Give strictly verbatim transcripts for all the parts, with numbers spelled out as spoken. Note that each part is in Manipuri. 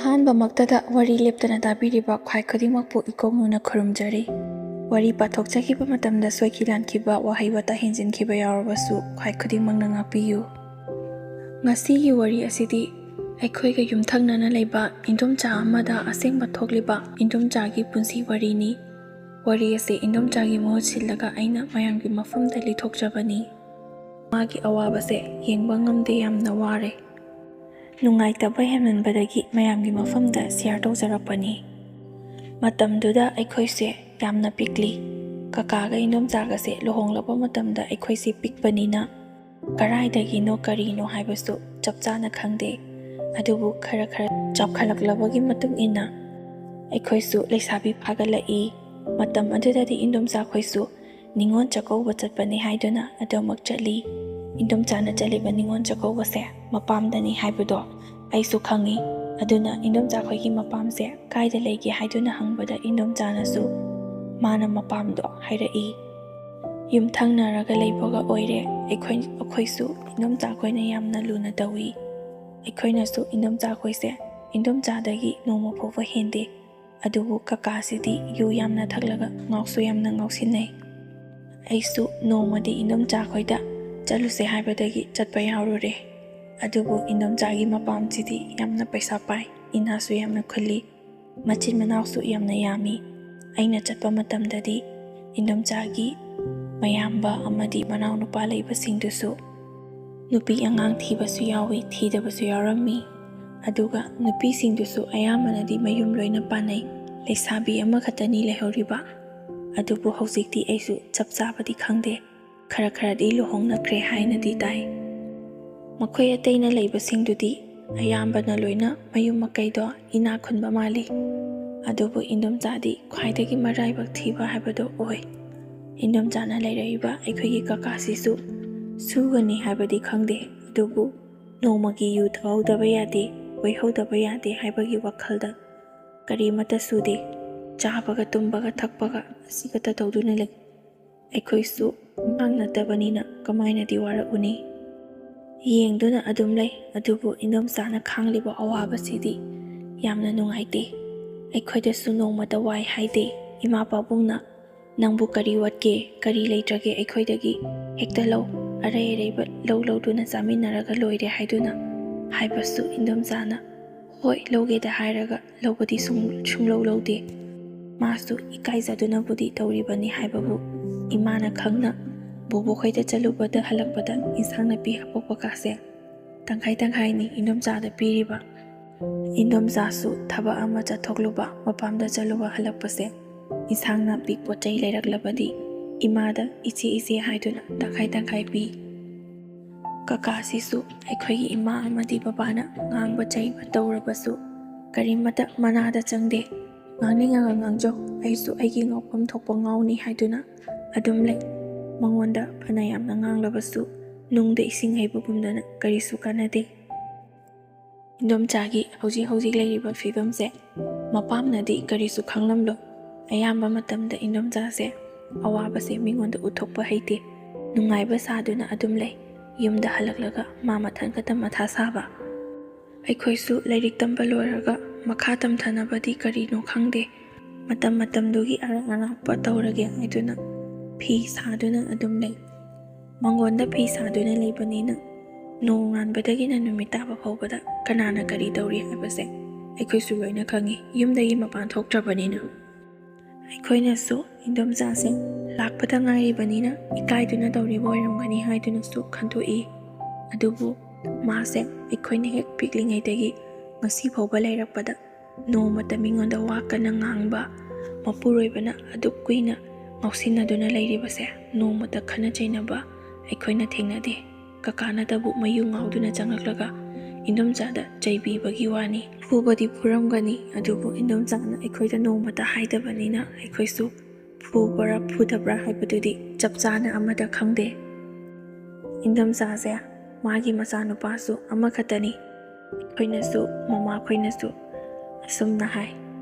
ꯑꯍꯥꯟꯕꯃꯛꯇꯗ ꯋꯥꯔꯤ ꯂꯦꯞꯇꯅ ꯇꯥꯕꯤꯔꯤꯕ ꯈ꯭ꯋꯥꯏ ꯈꯨꯗꯤꯡꯃꯛꯄꯨ ꯏꯀꯣꯛ ꯅꯧꯅ ꯈꯨꯔꯨꯝꯖꯔꯤ꯫ ꯋꯥꯔꯤ ꯄꯥꯊꯣꯛꯆꯈꯤꯕ ꯃꯇꯝꯗ ꯁꯣꯏꯈꯤ ꯂꯥꯟꯈꯤꯕ, ꯋꯥꯍꯩ ꯋꯥꯇꯥ ꯍꯦꯟꯖꯤꯟꯈꯤꯕ ꯌꯥꯎꯔꯕꯁꯨ ꯈ꯭ꯋꯥꯏ ꯈꯨꯗꯤꯡꯃꯛꯅ ꯉꯥꯛꯄꯤꯌꯨ꯫ ꯉꯁꯤꯒꯤ ꯋꯥꯔꯤ ꯑꯁꯤꯗꯤ ꯑꯩꯈꯣꯏꯒ ꯌꯨꯝꯊꯪꯅꯅ ꯂꯩꯕ ꯏꯟꯗꯣꯝꯆꯥ ꯑꯃꯗ ꯑꯁꯦꯡꯕ ꯊꯣꯛꯂꯤꯕ ꯏꯟꯗꯣꯝꯆꯥꯒꯤ ꯄꯨꯟꯁꯤ ꯋꯥꯔꯤꯅꯤ꯫ ꯋꯥꯔꯤ ꯑꯁꯤ ꯏꯟꯗꯣꯝꯆꯥꯒꯤ ꯃꯍꯨꯠ ꯁꯤꯜꯂꯒ ꯑꯩꯅ ꯃꯌꯥꯝꯒꯤ ꯃꯐꯝꯗ ꯂꯤꯊꯣꯛꯆꯕꯅꯤ꯫ ꯃꯥꯒꯤ ꯑꯋꯥꯕꯁꯦ ꯌꯦꯡꯕ ꯉꯝꯗꯦ, ꯌꯥꯝꯅ ꯋꯥꯔꯦ꯫ ꯅꯨꯡꯉꯥꯏꯇꯕ ꯍꯦꯟꯃꯟꯕꯗꯒꯤ ꯃꯌꯥꯝꯒꯤ ꯃꯐꯝꯗ ꯁꯤꯌꯥꯔ ꯇꯧꯖꯔꯛꯄꯅꯤ꯫ ꯃꯇꯝꯗꯨꯗ ꯑꯩꯈꯣꯏꯁꯦ ꯌꯥꯝꯅ ꯄꯤꯛꯂꯤ꯫ ꯀꯀꯥꯒ ꯏꯟꯗꯣꯝꯆꯥꯒꯁꯦ ꯂꯨꯍꯣꯡꯂꯕ ꯃꯇꯝꯗ ꯑꯩꯈꯣꯏꯁꯦ ꯄꯤꯛꯄꯅꯤꯅ ꯀꯔꯥꯏꯗꯒꯤꯅꯣ ꯀꯔꯤꯅꯣ ꯍꯥꯏꯕꯁꯨ ꯆꯞ ꯆꯥꯅ ꯈꯪꯗꯦ꯫ ꯑꯗꯨꯕꯨ ꯈꯔ ꯈꯔ ꯆꯥꯎꯈꯠꯂꯛꯂꯕꯒꯤ ꯃꯇꯨꯡ ꯏꯟꯅ ꯑꯩꯈꯣꯏꯁꯨ ꯂꯩꯁꯥꯕꯤ ꯐꯥꯒꯠꯂꯛꯏ꯫ ꯃꯇꯝ ꯑꯗꯨꯗꯗꯤ ꯏꯟꯗꯣꯝꯆꯥꯈꯣꯏꯁꯨ ꯅꯤꯉꯣꯜ ꯆꯥꯛꯀꯧꯕ ꯆꯠꯄꯅꯤ ꯍꯥꯏꯗꯨꯅ ꯑꯗꯨꯃꯛ ꯆꯠꯂꯤ꯫ ꯏꯟꯗꯣꯝꯆꯥꯅ ꯆꯠꯂꯤꯕ ꯅꯤꯉꯣꯜ ꯆꯥꯛꯀꯧꯕꯁꯦ ꯃꯄꯥꯝꯗꯅꯤ ꯍꯥꯏꯕꯗꯣ ꯑꯩꯁꯨ ꯈꯪꯉꯤ꯫ ꯑꯗꯨꯅ ꯏꯟꯗꯣꯝꯆꯥꯈꯣꯏꯒꯤ ꯃꯄꯥꯝꯁꯦ ꯀꯥꯏꯗ ꯂꯩꯒꯦ ꯍꯥꯏꯗꯨꯅ ꯍꯪꯕꯗ ꯏꯟꯗꯣꯝꯆꯥꯅꯁꯨ ꯃꯥꯅ ꯃꯄꯥꯝꯗꯣ ꯍꯥꯏꯔꯛꯏ꯫ ꯌꯨꯝꯊꯪꯅꯔꯒ ꯂꯩꯕꯒ ꯑꯣꯏꯔꯦ꯫ ꯑꯩꯈꯣꯏ, ꯑꯩꯈꯣꯏꯁꯨ ꯏꯟꯗꯣꯝꯆꯥꯈꯣꯏꯅ ꯌꯥꯝꯅ ꯂꯨꯅ ꯇꯧꯏ꯫ ꯑꯩꯈꯣꯏꯅꯁꯨ ꯏꯟꯗꯣꯝꯆꯥꯈꯣꯏꯁꯦ ꯏꯟꯗꯣꯝꯆꯥꯗꯒꯤ ꯅꯣꯡꯃ ꯐꯥꯎꯕ ꯍꯦꯟꯗꯦ꯫ ꯑꯗꯨꯕꯨ ꯀꯀꯥꯁꯤꯗꯤ ꯌꯨ ꯌꯥꯝꯅ ꯊꯛꯂꯒ ꯉꯥꯎꯁꯨ ꯌꯥꯝꯅ ꯉꯥꯎꯁꯤꯟꯅꯩ꯫ ꯑꯩꯁꯨ ꯅꯣꯡꯃꯗꯤ ꯏꯟꯗꯣꯝꯆꯥꯈꯣꯏꯗ ꯆꯠꯂꯨꯁꯦ ꯍꯥꯏꯕꯗꯒꯤ ꯆꯠꯄ ꯌꯥꯎꯔꯨꯔꯦ꯫ ꯑꯗꯨꯕꯨ ꯏꯟꯗꯣꯝꯆꯥꯒꯤ ꯃꯄꯥꯝꯁꯤꯗꯤ ꯌꯥꯝꯅ ꯄꯩꯁꯥ ꯄꯥꯏ, ꯏꯅꯥꯁꯨ ꯌꯥꯝꯅ ꯈꯨꯜꯂꯤ, ꯃꯆꯤꯟ ꯃꯅꯥꯎꯁꯨ ꯌꯥꯝꯅ ꯌꯥꯝꯃꯤ꯫ ꯑꯩꯅ ꯆꯠꯄ ꯃꯇꯝꯗꯗꯤ ꯏꯟꯗꯣꯝꯆꯥꯒꯤ ꯃꯌꯥꯝꯕ ꯑꯃꯗꯤ ꯃꯅꯥꯎꯅꯨꯄꯥ ꯂꯩꯕꯁꯤꯡꯗꯨꯁꯨ ꯅꯨꯄꯤ ꯑꯉꯥꯡ ꯊꯤꯕꯁꯨ ꯌꯥꯎꯏ, ꯊꯤꯗꯕꯁꯨ ꯌꯥꯎꯔꯝꯃꯤ꯫ ꯑꯗꯨꯒ ꯅꯨꯄꯤꯁꯤꯡꯗꯨꯁꯨ ꯑꯌꯥꯝꯕꯅꯗꯤ ꯃꯌꯨꯝ ꯂꯣꯏꯅ ꯄꯥꯟꯅꯩ꯫ ꯂꯩꯁꯥꯕꯤ ꯑꯃꯈꯛꯇꯅꯤ ꯂꯩꯍꯧꯔꯤꯕ꯫ ꯑꯗꯨꯕꯨ ꯍꯧꯖꯤꯛꯇꯤ ꯑꯩꯁꯨ ꯆꯞ ꯆꯥꯕꯗꯤ ꯈꯪꯗꯦ꯫ ꯈꯔ ꯈꯔꯗꯤ ꯂꯨꯍꯣꯡꯅꯈ꯭ꯔꯦ ꯍꯥꯏꯅꯗꯤ ꯇꯥꯏ꯫ ꯃꯈꯣꯏ ꯑꯇꯩꯅ ꯂꯩꯕꯁꯤꯡꯗꯨꯗꯤ ꯑꯌꯥꯝꯕꯅ ꯂꯣꯏꯅ ꯃꯌꯨꯝ ꯃꯀꯩꯗꯣ ꯏꯅꯥꯛ ꯈꯨꯟꯕ ꯃꯥꯜꯂꯤ꯫ ꯑꯗꯨꯕꯨ ꯏꯟꯗꯣꯝꯆꯥꯗꯤ ꯈ꯭ꯋꯥꯏꯗꯒꯤ ꯃꯔꯥꯏꯕꯛ ꯊꯤꯕ ꯍꯥꯏꯕꯗꯣ ꯑꯣꯏ꯫ ꯏꯟꯗꯣꯝꯆꯥꯅ ꯂꯩꯔꯛꯏꯕ ꯑꯩꯈꯣꯏꯒꯤ ꯀꯀꯥꯁꯤꯁꯨ ꯁꯨꯒꯅꯤ ꯍꯥꯏꯕꯗꯤ ꯈꯪꯗꯦ, ꯑꯗꯨꯕꯨ ꯅꯣꯡꯃꯒꯤ ꯌꯨ ꯊꯛꯍꯧꯗꯕ ꯌꯥꯗꯦ, ꯀꯣꯏꯍꯧꯗꯕ ꯌꯥꯗꯦ ꯍꯥꯏꯕꯒꯤ ꯋꯥꯈꯜꯗ ꯀꯔꯤꯃꯠꯇ ꯁꯨꯗꯦ꯫ ꯆꯥꯕꯒ ꯇꯨꯝꯕꯒ ꯊꯛꯄꯒ ꯑꯁꯤꯈꯛꯇ ꯇꯧꯗꯨꯅ ꯂꯩ꯫ ꯑꯩꯈꯣꯏꯁꯨ ꯑꯉꯥꯡ ꯅꯠꯇꯕꯅꯤꯅ ꯀꯃꯥꯏꯅꯗꯤ ꯋꯥꯔꯛꯎꯅꯤ? ꯌꯦꯡꯗꯨꯅ ꯑꯗꯨꯝ ꯂꯩ꯫ ꯑꯗꯨꯕꯨ ꯏꯟꯗꯣꯝꯆꯥꯅ ꯈꯥꯡꯂꯤꯕ ꯑꯋꯥꯕꯁꯤꯗꯤ ꯌꯥꯝꯅ ꯅꯨꯡꯉꯥꯏꯇꯦ꯫ ꯑꯩꯈꯣꯏꯗꯁꯨ ꯅꯣꯡꯃꯇ ꯋꯥꯏ ꯍꯥꯏꯗꯦ꯫ ꯏꯃꯥ ꯄꯥꯕꯨꯡꯅ "ꯅꯪꯕꯨ ꯀꯔꯤ ꯋꯥꯠꯀꯦ, ꯀꯔꯤ ꯂꯩꯇ꯭ꯔꯒꯦ ꯑꯩꯈꯣꯏꯗꯒꯤ? ꯍꯦꯛꯇ ꯂꯧ, ꯑꯔꯩ ꯑꯔꯩꯕ ꯂꯧ ꯂꯧꯗꯨꯅ ꯆꯥꯃꯤꯟꯅꯔꯒ ꯂꯣꯏꯔꯦ" ꯍꯥꯏꯗꯨꯅ ꯍꯥꯏꯕꯁꯨ ꯏꯟꯗꯣꯝꯆꯥꯅ "ꯍꯣꯏ, ꯂꯧꯒꯦꯗ" ꯍꯥꯏꯔꯒ ꯂꯧꯕꯗꯤ ꯁꯨꯡ-, ꯁꯨꯡꯂꯧ ꯂꯧꯗꯦ꯫ ꯃꯥꯁꯨ ꯏꯀꯥꯏꯖꯗꯨꯅꯕꯨꯗꯤ ꯇꯧꯔꯤꯕꯅꯤ ꯍꯥꯏꯕꯕꯨ ꯏꯃꯥꯅ ꯈꯪꯅ ꯕꯣꯕꯣꯛ ꯈꯣꯏꯗ ꯆꯠꯂꯨꯕꯗ ꯍꯜꯂꯛꯄꯗ ꯏꯟꯁꯥꯡ ꯅꯥꯄꯤ ꯍꯥꯄꯛꯄ ꯀꯥꯁꯦ ꯇꯪꯈꯥꯏ ꯇꯪꯈꯥꯏꯅꯤ ꯏꯟꯗꯣꯝꯆꯥꯗ ꯄꯤꯔꯤꯕ꯫ ꯏꯟꯗꯣꯝꯆꯥꯁꯨ ꯊꯕꯛ ꯑꯃ ꯆꯠꯊꯣꯛꯂꯨꯕ, ꯃꯄꯥꯝꯗ ꯆꯠꯂꯨꯕ ꯍꯜꯂꯛꯄꯁꯦ ꯏꯟꯁꯥꯡ ꯅꯥꯄꯤ ꯄꯣꯠ ꯆꯩ ꯂꯩꯔꯛꯂꯕꯗꯤ ꯏꯃꯥꯗ "ꯏꯆꯦ, ꯏꯆꯦ" ꯍꯥꯏꯗꯨꯅ ꯇꯪꯈꯥꯏ ꯇꯪꯈꯥꯏ ꯄꯤ꯫ ꯀꯀꯥꯁꯤꯁꯨ ꯑꯩꯈꯣꯏꯒꯤ ꯏꯃꯥ ꯑꯃꯗꯤ ꯕꯕꯥꯅ ꯉꯥꯡꯕ ꯆꯩꯕ ꯇꯧꯔꯕꯁꯨ ꯀꯔꯤꯃꯠꯇ ꯃꯅꯥꯗ ꯆꯪꯗꯦ꯫ "ꯉꯥꯡꯅꯤꯡꯉꯒ ꯉꯥꯡꯖꯧ, ꯑꯩꯁꯨ ꯑꯩꯒꯤ ꯉꯥꯎꯐꯝ ꯊꯣꯛꯄ ꯉꯥꯎꯅꯤ" ꯍꯥꯏꯗꯨꯅ ꯑꯗꯨꯝ ꯂꯩ꯫ ꯃꯉꯣꯟꯗ ꯐꯅ ꯌꯥꯝꯅ ꯉꯥꯡꯂꯕꯁꯨ ꯅꯨꯡꯗ ꯏꯁꯤꯡ ꯍꯩꯕꯒꯨꯝꯗꯅ ꯀꯔꯤꯁꯨ ꯀꯥꯟꯅꯗꯦ꯫ ꯏꯟꯗꯣꯝꯆꯥꯒꯤ ꯍꯧꯖꯤꯛ ꯍꯧꯖꯤꯛ ꯂꯩꯔꯤꯕ ꯐꯤꯕꯝꯁꯦ ꯃꯄꯥꯝꯅꯗꯤ ꯀꯔꯤꯁꯨ ꯈꯪꯂꯝꯂꯣꯏ꯫ ꯑꯌꯥꯝꯕ ꯃꯇꯝꯗ ꯏꯟꯗꯣꯝꯆꯥꯁꯦ ꯑꯋꯥꯕꯁꯦ ꯃꯤꯉꯣꯟꯗ ꯎꯠꯊꯣꯛꯄ ꯍꯩꯇꯦ꯫ ꯅꯨꯡꯉꯥꯏꯕ ꯁꯥꯗꯨꯅ ꯑꯗꯨꯝ ꯂꯩ꯫ ꯌꯨꯝꯗ ꯍꯜꯂꯛꯂꯒ ꯃꯥ ꯃꯊꯟ ꯈꯛꯇ ꯃꯊꯥ ꯁꯥꯕ꯫ ꯑꯩꯈꯣꯏꯁꯨ ꯂꯥꯏꯔꯤꯛ ꯇꯝꯕ ꯂꯣꯏꯔꯒ ꯃꯈꯥ ꯇꯝꯊꯅꯕꯗꯤ ꯀꯔꯤꯅꯣ ꯈꯪꯗꯦ꯫ ꯃꯇꯝ ꯃꯇꯝꯗꯨꯒꯤ ꯑꯔꯥꯛ ꯑꯔꯥꯛꯄ ꯇꯧꯔꯒꯦ ꯍꯥꯏꯗꯨꯅ ꯐꯤ ꯁꯥꯗꯨꯅ ꯑꯗꯨꯝ ꯂꯩ꯫ ꯃꯪꯒꯣꯟꯗ ꯐꯤ ꯁꯥꯗꯨꯅ ꯂꯩꯕꯅꯤꯅ ꯅꯣꯡꯉꯥꯟꯕꯗꯒꯤꯅ ꯅꯨꯃꯤꯠ ꯇꯥꯕ ꯐꯥꯎꯕꯗ ꯀꯅꯥꯅ ꯀꯔꯤ ꯇꯧꯔꯤ ꯍꯥꯏꯕꯁꯦ ꯑꯩꯈꯣꯏꯁꯨ ꯂꯣꯏꯅ ꯈꯪꯉꯤ, ꯌꯨꯝꯗꯒꯤ ꯃꯄꯥꯟ ꯊꯣꯛꯇ꯭ꯔꯕꯅꯤꯅ꯫ ꯑꯩꯈꯣꯏꯅꯁꯨ ꯏꯟꯗꯣꯝꯆꯥꯁꯦ ꯂꯥꯛꯄꯗ ꯉꯥꯏꯔꯤꯕꯅꯤꯅ ꯏꯀꯥꯏꯗꯨꯅ ꯇꯧꯔꯤꯕ ꯑꯣꯏꯔꯝꯒꯅꯤ ꯍꯥꯏꯗꯨꯅꯁꯨ ꯈꯟꯗꯣꯛꯏ꯫ ꯑꯗꯨꯕꯨ ꯃꯥꯁꯦ ꯑꯩꯈꯣꯏꯅ ꯍꯦꯛ ꯄꯤꯛꯂꯤꯉꯩꯗꯒꯤ ꯉꯁꯤ ꯐꯥꯎꯕ ꯂꯩꯔꯛꯄꯗ ꯅꯣꯡꯃꯇ ꯃꯤꯉꯣꯟꯗ ꯋꯥ ꯀꯟꯅ ꯉꯥꯡꯕ, ꯃꯄꯨꯔꯣꯏꯕꯅ ꯑꯗꯨꯛ ꯀꯨꯏꯅ ꯉꯥꯎꯁꯤꯟꯅꯗꯨꯅ ꯂꯩꯔꯤꯕꯁꯦ ꯅꯣꯡꯃꯇ ꯈꯠꯅ ꯆꯩꯅꯕ ꯑꯩꯈꯣꯏꯅ ꯊꯦꯡꯅꯗꯦ꯫ ꯀꯀꯥꯅꯇꯕꯨ ꯃꯌꯨ ꯉꯥꯎꯗꯨꯅ ꯆꯪꯂꯛꯂꯒ ꯏꯟꯗꯣꯝꯆꯥꯗ ꯆꯩꯕꯤꯕꯒꯤ ꯋꯥꯅꯤ꯫ ꯐꯨꯕꯗꯤ ꯐꯨꯔꯝꯒꯅꯤ, ꯑꯗꯨꯕꯨ ꯏꯟꯗꯣꯝꯆꯥꯅ ꯑꯩꯈꯣꯏꯗ ꯅꯣꯡꯃꯇ ꯍꯥꯏꯗꯕꯅꯤꯅ ꯑꯩꯈꯣꯏꯁꯨ ꯐꯨꯕ꯭ꯔꯥ ꯐꯨꯗꯕ꯭ꯔꯥ ꯍꯥꯏꯕꯗꯨꯗꯤ ꯆꯞ ꯆꯥꯅ ꯑꯃꯠꯇ ꯈꯪꯗꯦ꯫ ꯏꯟꯗꯣꯝꯆꯥꯁꯦ ꯃꯥꯒꯤ ꯃꯆꯥꯅꯨꯄꯥꯁꯨ ꯑꯃꯈꯛꯇꯅꯤ꯫ ꯑꯩꯈꯣꯏꯅꯁꯨ, ꯃꯃꯥꯈꯣꯏꯅꯁꯨ ꯑꯁꯨꯝꯅ ꯍꯥꯏ,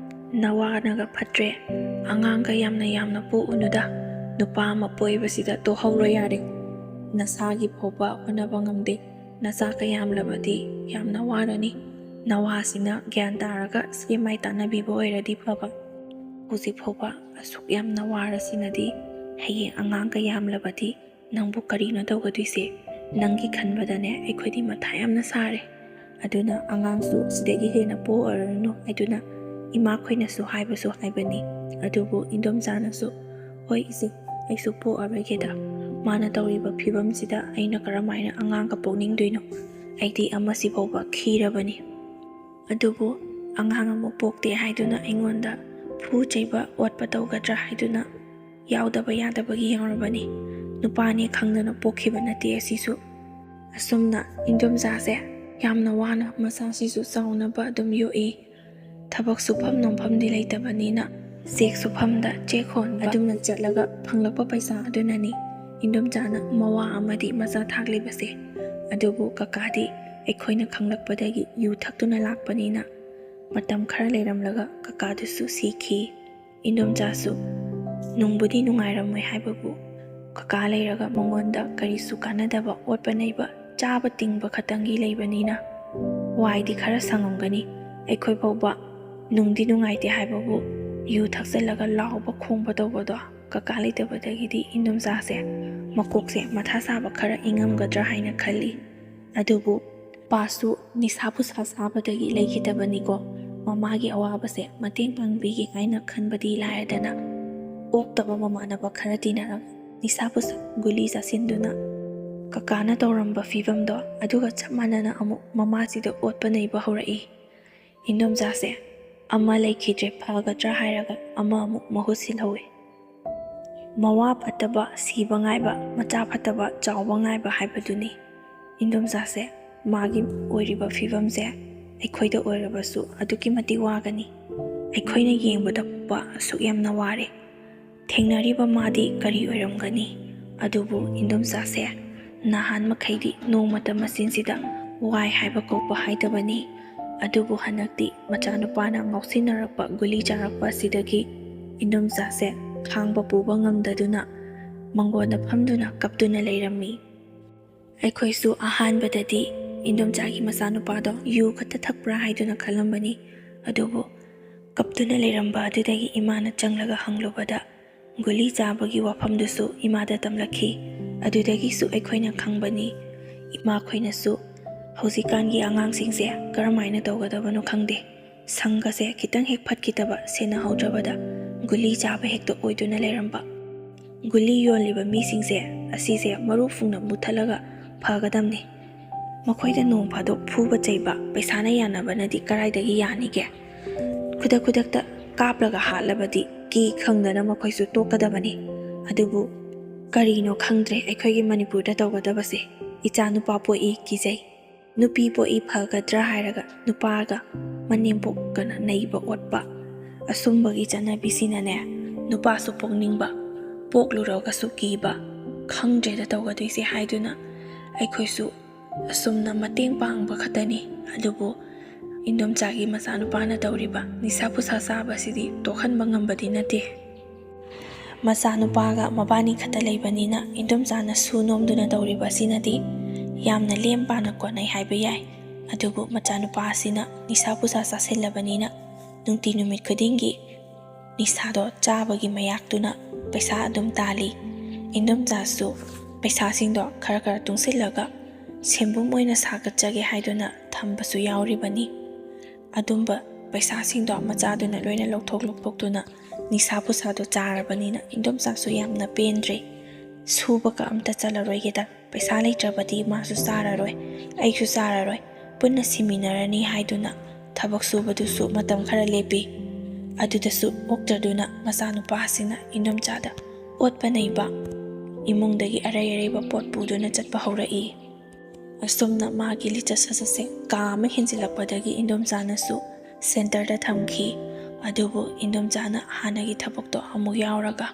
"ꯅꯋꯥꯅꯒ ꯐꯠꯇ꯭ꯔꯦ, ꯑꯉꯥꯡꯒ ꯌꯥꯝꯅ ꯌꯥꯝꯅ ꯄꯣꯛꯎꯅꯨꯗ, ꯅꯨꯄꯥ ꯑꯃ ꯄꯣꯛꯏꯕꯁꯤꯗ ꯇꯣꯛꯍꯧꯔꯣ ꯌꯥꯔꯦ, ꯅꯁꯥꯒꯤ ꯐꯥꯎꯕ ꯍꯣꯠꯅꯕ ꯉꯝꯗꯦ, ꯅꯆꯥ ꯀꯌꯥꯝꯂꯕꯗꯤ ꯌꯥꯝꯅ ꯋꯥꯔꯅꯤ, ꯅꯋꯥꯁꯤꯅ ꯒ꯭ꯌꯥꯟ ꯇꯥꯔꯒ ꯁꯦꯝꯃꯥꯏ ꯇꯥꯟꯅꯕꯤꯕ ꯑꯣꯏꯔꯗꯤ ꯐꯕ꯫ ꯍꯧꯖꯤꯛ ꯐꯥꯎꯕ ꯑꯁꯨꯛ ꯌꯥꯝꯅ ꯋꯥꯔꯁꯤꯅꯗꯤ ꯍꯌꯦꯡ ꯑꯉꯥꯡꯒ ꯌꯥꯝꯂꯕꯗꯤ ꯅꯪꯕꯨ ꯀꯔꯤꯅꯣ ꯇꯧꯒꯗꯣꯏꯁꯦ? ꯅꯪꯒꯤ ꯈꯟꯕꯗꯅꯦ ꯑꯩꯈꯣꯏꯗꯤ ꯃꯊꯥ ꯌꯥꯝꯅ ꯁꯥꯔꯦ꯫ ꯑꯗꯨꯅ ꯑꯉꯥꯡꯁꯨ ꯁꯤꯗꯒꯤ ꯍꯦꯟꯅ ꯄꯣꯛꯑꯔꯅꯨ ꯍꯥꯏꯗꯨꯅ ꯏꯃꯥꯈꯣꯏꯅꯁꯨ ꯍꯥꯏꯕꯁꯨ ꯍꯥꯏꯕꯅꯤ꯫ ꯑꯗꯨꯕꯨ ꯏꯟꯗꯣꯝꯆꯥꯅꯁꯨ, "ꯍꯣꯏ ꯏꯆꯦ, ꯑꯩꯁꯨ ꯄꯣꯛꯑꯔꯣꯏꯒꯦꯗ꯫ ꯃꯥꯅ ꯇꯧꯔꯤꯕ ꯐꯤꯕꯝꯁꯤꯗ ꯑꯩꯅ ꯀꯔꯝꯍꯥꯏꯅ ꯑꯉꯥꯡꯒ ꯄꯣꯛꯅꯤꯡꯗꯣꯏꯅꯣ? ꯑꯩꯗꯤ ꯑꯃꯁꯤ ꯐꯥꯎꯕ ꯈꯤꯔꯕꯅꯤ꯫ ꯑꯗꯨꯕꯨ ꯑꯉꯥꯡ ꯑꯃꯨꯛ ꯄꯣꯛꯇꯦ ꯍꯥꯏꯗꯨꯅ ꯑꯩꯉꯣꯟꯗ ꯐꯨ ꯆꯩꯕ ꯑꯣꯠꯄ ꯇꯧꯒꯗ꯭ꯔꯥ ꯍꯥꯏꯗꯨꯅ ꯌꯥꯎꯗꯕ ꯌꯥꯗꯕꯒꯤ ꯌꯥꯎꯔꯕꯅꯤ꯫ ꯅꯨꯄꯥꯅꯤ ꯈꯪꯗꯅ ꯄꯣꯛꯈꯤꯕ ꯅꯠꯇꯦ ꯑꯁꯤꯁꯨ"꯫ ꯑꯁꯨꯝꯅ ꯏꯟꯗꯣꯝꯆꯥꯁꯦ ꯌꯥꯝꯅ ꯋꯥꯅ ꯃꯆꯥꯁꯤꯁꯨ ꯆꯥꯎꯅꯕ ꯑꯗꯨꯝ ꯌꯣꯛꯏ꯫ ꯊꯕꯛ ꯁꯨꯐꯝ ꯅꯣꯝꯐꯝꯗꯤ ꯂꯩꯇꯕꯅꯤꯅ ꯆꯦꯛ ꯁꯨꯐꯝꯗ ꯆꯦꯛ ꯍꯣꯟꯕ ꯑꯗꯨꯝꯅ ꯆꯠꯂꯒ ꯐꯪꯂꯛꯄ ꯄꯩꯁꯥ ꯑꯗꯨꯅꯅꯤ ꯏꯟꯗꯣꯝꯆꯥꯅ ꯃꯋꯥ ꯑꯃꯗꯤ ꯃꯆꯥ ꯊꯥꯛꯂꯤꯕꯁꯦ꯫ ꯑꯗꯨꯕꯨ ꯀꯀꯥꯗꯤ ꯑꯩꯈꯣꯏꯅ ꯈꯪꯂꯛꯄꯗꯒꯤ ꯌꯨ ꯊꯛꯇꯨꯅ ꯂꯥꯛꯄꯅꯤꯅ ꯃꯇꯝ ꯈꯔ ꯂꯩꯔꯝꯂꯒ ꯀꯀꯥꯗꯨꯁꯨ ꯁꯤꯈꯤ꯫ ꯏꯟꯗꯣꯝꯆꯥꯁꯨ ꯅꯨꯡꯕꯨꯗꯤ ꯅꯨꯡꯉꯥꯏꯔꯝꯃꯣꯏ ꯍꯥꯏꯕꯕꯨ ꯀꯀꯥ ꯂꯩꯔꯒ ꯃꯉꯣꯟꯗ ꯀꯔꯤꯁꯨ ꯀꯥꯟꯅꯗꯕ ꯑꯣꯠꯄ ꯅꯩꯕ ꯆꯥꯕ ꯇꯤꯡꯕ ꯈꯛꯇꯪꯒꯤ ꯂꯩꯕꯅꯤꯅ ꯋꯥꯏꯗꯤ ꯈꯔ ꯁꯪꯉꯝꯒꯅꯤ꯫ ꯑꯩꯈꯣꯏ ꯐꯥꯎꯕ ꯅꯨꯡꯗꯤ ꯅꯨꯡꯉꯥꯏꯇꯦ ꯍꯥꯏꯕꯕꯨ ꯌꯨ ꯊꯛꯆꯜꯂꯒ ꯂꯥꯎꯕ ꯈꯣꯡꯕ ꯇꯧꯕꯗꯣ ꯀꯀꯥ ꯂꯩꯇꯕꯗꯒꯤꯗꯤ ꯏꯟꯗꯣꯝꯆꯥꯁꯦ ꯃꯀꯣꯛꯁꯦ ꯃꯊꯥ ꯁꯥꯕ ꯈꯔ ꯏꯪꯉꯝꯒꯗ꯭ꯔꯥ ꯍꯥꯏꯅ ꯈꯜꯂꯤ꯫ ꯑꯗꯨꯕꯨ ꯄꯥꯁꯨ ꯅꯤꯁꯥ ꯄꯨꯁꯥ ꯆꯥꯕꯗꯒꯤ ꯂꯩꯈꯤꯗꯕꯅꯤꯀꯣ꯫ ꯃꯃꯥꯒꯤ ꯑꯋꯥꯕꯁꯦ ꯃꯇꯦꯡ ꯄꯥꯡꯕꯤꯒꯦ ꯍꯥꯏꯅ ꯈꯟꯕꯗꯤ ꯂꯥꯏꯔꯗꯅ ꯑꯣꯛꯇꯕ ꯃꯃꯥꯟꯅꯕ ꯈꯔ ꯇꯤꯟꯅꯔꯒ ꯅꯤꯁꯥ ꯄꯨꯁꯥ ꯒꯨꯂꯤ ꯆꯥꯁꯤꯟꯗꯨꯅ ꯀꯀꯥꯅ ꯇꯧꯔꯝꯕ ꯐꯤꯕꯝꯗꯣ ꯑꯗꯨꯒ ꯆꯞ ꯃꯥꯟꯅꯅ ꯑꯃꯨꯛ ꯃꯃꯥꯁꯤꯗ ꯑꯣꯠꯄ ꯅꯩꯕ ꯍꯧꯔꯛꯏ꯫ ꯏꯟꯗꯣꯝꯆꯥꯁꯦ ꯑꯃ ꯂꯩꯈꯤꯗ꯭ꯔꯦ ꯐꯒꯗ꯭ꯔꯥ ꯍꯥꯏꯔꯒ ꯑꯃ ꯑꯃꯨꯛ ꯃꯍꯨꯠ ꯁꯤꯜꯍꯧꯋꯤ꯫ ꯃꯋꯥ ꯐꯠꯇꯕ ꯁꯤꯕ ꯉꯥꯏꯕ, ꯃꯆꯥ ꯐꯠꯇꯕ ꯆꯥꯎꯕ ꯉꯥꯏꯕ ꯍꯥꯏꯕꯗꯨꯅꯤ꯫ ꯏꯟꯗꯣꯝꯆꯥꯁꯦ ꯃꯥꯒꯤ ꯑꯣꯏꯔꯤꯕ ꯐꯤꯕꯝꯁꯦ ꯑꯩꯈꯣꯏꯗ ꯑꯣꯏꯔꯕꯁꯨ ꯑꯗꯨꯛꯀꯤ ꯃꯇꯤꯛ ꯋꯥꯒꯅꯤ꯫ ꯑꯩꯈꯣꯏꯅ ꯌꯦꯡꯕꯗ ꯐꯥꯎꯕ ꯑꯁꯨꯛ ꯌꯥꯝꯅ ꯋꯥꯔꯦ꯫ ꯊꯦꯡꯅꯔꯤꯕ ꯃꯥꯗꯤ ꯀꯔꯤ ꯑꯣꯏꯔꯝꯒꯅꯤ? ꯑꯗꯨꯕꯨ ꯏꯟꯗꯣꯝꯆꯥꯁꯦ ꯅꯍꯥꯟ ꯃꯈꯩꯗꯤ ꯅꯣꯡꯃꯇ ꯃꯆꯤꯟꯁꯤꯗ ꯋꯥꯏ ꯍꯥꯏꯕ ꯀꯧꯕ ꯍꯥꯏꯗꯕꯅꯤ꯫ ꯑꯗꯨꯕꯨ ꯍꯟꯗꯛꯇꯤ ꯃꯆꯥꯅꯨꯄꯥꯅ ꯉꯥꯎꯁꯤꯟꯅꯔꯛꯄ ꯒꯨꯂꯤ ꯆꯥꯔꯛꯄ ꯑꯁꯤꯗꯒꯤ ꯏꯟꯗꯣꯝꯆꯥꯁꯦ ꯈꯥꯡꯕ ꯄꯨꯕ ꯉꯝꯗꯗꯨꯅ ꯃꯪꯒꯣꯟꯗ ꯐꯝꯗꯨꯅ ꯀꯞꯇꯨꯅ ꯂꯩꯔꯝꯃꯤ꯫ ꯑꯩꯈꯣꯏꯁꯨ ꯑꯍꯥꯟꯕꯗꯗꯤ ꯏꯟꯗꯣꯝꯆꯥꯒꯤ ꯃꯆꯥꯅꯨꯄꯥꯗꯣ ꯌꯨ ꯈꯛꯇ ꯊꯛꯄ꯭ꯔꯥ ꯍꯥꯏꯗꯨꯅ ꯈꯜꯂꯝꯕꯅꯤ꯫ ꯑꯗꯨꯕꯨ ꯀꯞꯇꯨꯅ ꯂꯩꯔꯝꯕ ꯑꯗꯨꯗꯒꯤ ꯏꯃꯥꯅ ꯆꯪꯂꯒ ꯍꯪꯂꯨꯕꯗ, ꯒꯨꯂꯤ ꯆꯥꯕꯒꯤ ꯋꯥꯐꯝꯗꯨꯁꯨ ꯏꯃꯥꯗ ꯇꯝꯂꯛꯈꯤ꯫ ꯑꯗꯨꯗꯒꯤꯁꯨ ꯑꯩꯈꯣꯏꯅ ꯈꯪꯕꯅꯤ, ꯏꯃꯥꯈꯣꯏꯅꯁꯨ ꯍꯧꯖꯤꯛꯀꯥꯟꯒꯤ ꯑꯉꯥꯡꯁꯤꯡꯁꯦ ꯀꯔꯝꯍꯥꯏꯅ ꯇꯧꯒꯗꯕꯅꯣ ꯈꯪꯗꯦ, ꯁꯪꯒꯁꯦ ꯈꯤꯇꯪ ꯍꯦꯛ ꯐꯠꯈꯤꯗꯕ ꯁꯦꯟꯅꯍꯧꯗ꯭ꯔꯕꯗ ꯒꯨꯂꯤ ꯆꯥꯕ ꯍꯦꯛꯇ ꯑꯣꯏꯗꯨꯅ ꯂꯩꯔꯝꯕ꯫ ꯒꯨꯂꯤ ꯌꯣꯜꯂꯤꯕ ꯃꯤꯁꯤꯡꯁꯦ ꯑꯁꯤꯁꯦ ꯃꯔꯨ ꯐꯨꯡꯅ ꯃꯨꯊꯠꯂꯒ ꯐꯒꯗꯕꯅꯤ꯫ ꯃꯈꯣꯏꯗ ꯅꯣꯡ ꯐꯥꯗꯣꯛ ꯐꯨꯕ ꯆꯩꯕ ꯄꯩꯁꯥꯅ ꯌꯥꯅꯕꯅꯗꯤ ꯀꯔꯥꯏꯗꯒꯤ ꯌꯥꯅꯤꯒꯦ? ꯈꯨꯗꯛ ꯈꯨꯗꯛꯇ ꯀꯥꯞꯂꯒ ꯍꯥꯠꯂꯕꯗꯤ ꯀꯤ ꯈꯪꯗꯅ ꯃꯈꯣꯏꯁꯨ ꯇꯣꯛꯀꯗꯕꯅꯤ꯫ ꯑꯗꯨꯕꯨ ꯀꯔꯤꯅꯣ ꯈꯪꯗ꯭ꯔꯦ ꯑꯩꯈꯣꯏꯒꯤ ꯃꯅꯤꯄꯨꯔꯗ ꯇꯧꯒꯗꯕꯁꯦ꯫ ꯏꯆꯥ ꯅꯨꯄꯥ ꯄꯣꯛꯏ ꯀꯤꯖꯩ, ꯅꯨꯄꯤ ꯄꯣꯛꯏ ꯐꯒꯗ꯭ꯔꯥ ꯍꯥꯏꯔꯒ ꯅꯨꯄꯥꯒ ꯃꯅꯦꯝꯄꯣꯛꯀꯅ ꯅꯩꯕ ꯑꯣꯠꯄ꯫ ꯑꯁꯨꯝꯕꯒꯤ ꯆꯠꯅꯕꯤꯁꯤꯅꯅꯦ, ꯅꯨꯄꯥꯁꯨ ꯄꯣꯛꯅꯤꯡꯕ, ꯄꯣꯛꯂꯨꯔꯒꯁꯨ ꯀꯤꯕ꯫ ꯈꯪꯗ꯭ꯔꯦꯗ ꯇꯧꯒꯗꯣꯏꯁꯦ ꯍꯥꯏꯗꯨꯅ ꯑꯩꯈꯣꯏꯁꯨ ꯑꯁꯨꯝꯅ ꯃꯇꯦꯡ ꯄꯥꯡꯕ ꯈꯛꯇꯅꯤ꯫ ꯑꯗꯨꯕꯨ ꯏꯟꯗꯣꯝꯆꯥꯒꯤ ꯃꯆꯥꯅꯨꯄꯥꯅ ꯇꯧꯔꯤꯕ ꯅꯤꯁꯥ ꯄꯨꯁꯥ ꯆꯥꯕꯁꯤꯗꯤ ꯇꯣꯛꯍꯟꯕ ꯉꯝꯕꯗꯤ ꯅꯠꯇꯦ꯫ ꯃꯆꯥꯅꯨꯄꯥꯒ ꯃꯕꯥꯅꯤ ꯈꯛꯇ ꯂꯩꯕꯅꯤꯅ ꯏꯟꯗꯣꯝꯆꯥꯅ ꯁꯨ ꯅꯣꯝꯗꯨꯅ ꯇꯧꯔꯤꯕ ꯑꯁꯤꯅꯗꯤ ꯌꯥꯝꯅ ꯂꯦꯝ ꯄꯥꯅ ꯀꯣꯟꯅꯩ ꯍꯥꯏꯕ ꯌꯥꯏ꯫ ꯑꯗꯨꯕꯨ ꯃꯆꯥꯅꯨꯄꯥ ꯑꯁꯤꯅ ꯅꯤꯁꯥ ꯄꯨꯁꯥ ꯆꯥꯁꯤꯜꯂꯕꯅꯤꯅ ꯅꯨꯡꯇꯤ ꯅꯨꯃꯤꯠ ꯈꯨꯗꯤꯡꯒꯤ ꯅꯤꯁꯥꯗꯣ ꯆꯥꯕꯒꯤ ꯃꯌꯥꯛꯇꯨꯅ ꯄꯩꯁꯥ ꯑꯗꯨꯝ ꯇꯥꯜꯂꯤ꯫ ꯏꯟꯗꯣꯝꯆꯥꯁꯨ ꯄꯩꯁꯥꯁꯤꯡꯗꯣ ꯈꯔ ꯈꯔ ꯇꯨꯡꯁꯤꯜꯂꯒ ꯁꯦꯟꯕꯨꯝ ꯑꯣꯏꯅ ꯁꯥꯒꯠꯆꯒꯦ ꯍꯥꯏꯗꯨꯅ ꯊꯝꯕꯁꯨ ꯌꯥꯎꯔꯤꯕꯅꯤ꯫ ꯑꯗꯨꯝꯕ ꯄꯩꯁꯥꯁꯤꯡꯗꯣ ꯃꯆꯥꯗꯨꯅ ꯂꯣꯏꯅ ꯂꯧꯊꯣꯛ ꯂꯧꯊꯣꯛꯇꯨꯅ ꯅꯤꯁꯥ ꯄꯨꯁꯥꯗꯣ ꯆꯥꯔꯕꯅꯤꯅ ꯏꯟꯗꯣꯝꯆꯥꯁꯨ ꯌꯥꯝꯅ ꯄꯦꯟꯗ꯭ꯔꯦ꯫ ꯁꯨꯕꯒ ꯑꯝꯇ ꯆꯠꯂꯔꯣꯏꯒꯦꯗ, ꯄꯩꯁꯥ ꯂꯩꯇ꯭ꯔꯕꯗꯤ ꯃꯥꯁꯨ ꯆꯥꯔꯔꯣꯏ, ꯑꯩꯁꯨ ꯆꯥꯔꯔꯣꯏ, ꯄꯨꯟꯅ ꯁꯤꯃꯤꯟꯅꯔꯅꯤ ꯍꯥꯏꯗꯨꯅ ꯊꯕꯛ ꯁꯨꯕꯗꯨꯁꯨ ꯃꯇꯝ ꯈꯔ ꯂꯦꯞꯄꯤ꯫ ꯑꯗꯨꯗꯁꯨ ꯑꯣꯛꯇ꯭ꯔꯗꯨꯅ ꯃꯆꯥꯅꯨꯄꯥꯁꯤꯅ ꯏꯟꯗꯣꯝꯆꯥꯗ ꯑꯣꯠꯄ ꯅꯩꯕ, ꯏꯃꯨꯡꯗꯒꯤ ꯑꯔꯩ ꯑꯔꯩꯕ ꯄꯣꯠ ꯄꯨꯗꯨꯅ ꯆꯠꯄ ꯍꯧꯔꯛꯏ꯫ ꯑꯁꯨꯝꯅ ꯃꯥꯒꯤ ꯂꯤꯆꯠ ꯁꯥꯖꯠꯁꯦ ꯀꯥ ꯑꯃ ꯍꯦꯟꯖꯤꯜꯂꯛꯄꯗꯒꯤ ꯏꯟꯗꯣꯝꯆꯥꯅꯁꯨ ꯁꯦꯟꯇꯔꯗ ꯊꯝꯈꯤ꯫ ꯑꯗꯨꯕꯨ ꯏꯟꯗꯣꯝꯆꯥꯅ ꯍꯥꯟꯅꯒꯤ ꯊꯕꯛꯇꯣ ꯑꯃꯨꯛ ꯌꯥꯎꯔꯒ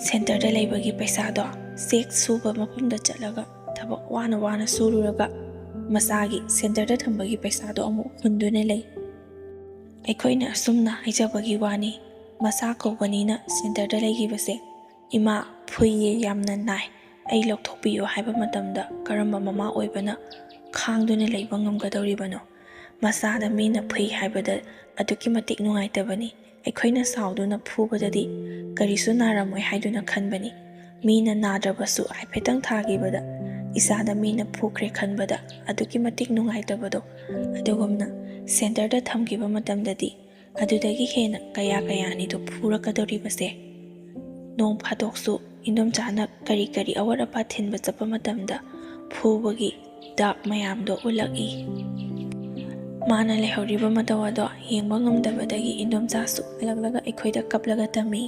ꯁꯦꯟꯇꯔꯗ ꯂꯩꯕꯒꯤ ꯄꯩꯁꯥꯗꯣ ꯆꯦꯛ ꯁꯨꯕ ꯃꯐꯝꯗ ꯆꯠꯂꯒ ꯊꯕꯛ ꯋꯥꯅ ꯋꯥꯅ ꯁꯨꯔꯨꯔꯒ ꯃꯆꯥꯒꯤ ꯁꯦꯟꯇꯔꯗ ꯊꯝꯕꯒꯤ ꯄꯩꯁꯥꯗꯣ ꯑꯃꯨꯛ ꯍꯨꯟꯗꯨꯅ ꯂꯩ꯫ ꯑꯩꯈꯣꯏꯅ ꯑꯁꯨꯝꯅ ꯍꯥꯏꯖꯕꯒꯤ ꯋꯥꯅꯤ, ꯃꯆꯥ ꯀꯧꯕꯅꯤꯅ ꯁꯦꯟꯇꯔꯗ ꯂꯩꯈꯤꯕꯁꯦ ꯏꯃꯥ ꯐꯨꯏꯌꯦ, ꯌꯥꯝꯅ ꯅꯥꯏ, ꯑꯩ ꯂꯧꯊꯣꯛꯄꯤꯌꯨ ꯍꯥꯏꯕ ꯃꯇꯝꯗ ꯀꯔꯝꯕ ꯃꯃꯥ ꯑꯣꯏꯕꯅ ꯈꯥꯡꯗꯨꯅ ꯂꯩꯕ ꯉꯝꯒꯗꯧꯔꯤꯕꯅꯣ? ꯃꯆꯥꯗ ꯃꯤꯅ ꯐꯨꯏ ꯍꯥꯏꯕꯗ ꯑꯗꯨꯛꯀꯤ ꯃꯇꯤꯛ ꯅꯨꯡꯉꯥꯏꯇꯕꯅꯤ꯫ ꯑꯩꯈꯣꯏꯅ ꯁꯥꯎꯗꯨꯅ ꯐꯨꯕꯗꯗꯤ ꯀꯔꯤꯁꯨ ꯅꯥꯔꯝꯃꯣꯏ ꯍꯥꯏꯗꯨꯅ ꯈꯟꯕꯅꯤ꯫ ꯃꯤꯅ ꯅꯥꯗ꯭ꯔꯕꯁꯨ ꯍꯥꯏꯐꯦꯠꯇꯪ ꯊꯥꯈꯤꯕꯗ ꯏꯆꯥꯗ ꯃꯤꯅ ꯐꯨꯈ꯭ꯔꯦ ꯈꯟꯕꯗ ꯑꯗꯨꯛꯀꯤ ꯃꯇꯤꯛ ꯅꯨꯡꯉꯥꯏꯇꯕꯗꯣ, ꯑꯗꯨꯒꯨꯝꯅ ꯁꯦꯟꯇꯔꯗ ꯊꯝꯈꯤꯕ ꯃꯇꯝꯗꯗꯤ ꯑꯗꯨꯗꯒꯤ ꯍꯦꯟꯅ ꯀꯌꯥ ꯀꯌꯥꯅꯤꯗꯣ ꯐꯨꯔꯛꯀꯗꯧꯔꯤꯕꯁꯦ꯫ ꯅꯣꯡ ꯐꯥꯗꯣꯛꯁꯨ ꯏꯟꯗꯣꯝꯆꯥꯅ ꯀꯔꯤ ꯀꯔꯤ ꯑꯋꯥꯠ ꯑꯄꯥ ꯊꯤꯟꯕ ꯆꯠꯄ ꯃꯇꯝꯗ ꯐꯨꯕꯒꯤ ꯗꯥꯛ ꯃꯌꯥꯝꯗꯣ ꯎꯠꯂꯛꯏ꯫ ꯃꯥꯅ ꯂꯩꯍꯧꯔꯤꯕ ꯃꯇꯧ ꯑꯗꯣ ꯌꯦꯡꯕ ꯉꯝꯗꯕꯗꯒꯤ ꯏꯟꯗꯣꯝꯆꯥꯁꯨ ꯍꯜꯂꯛꯂꯒ ꯑꯩꯈꯣꯏꯗ ꯀꯞꯂꯒ ꯇꯝꯃꯤ꯫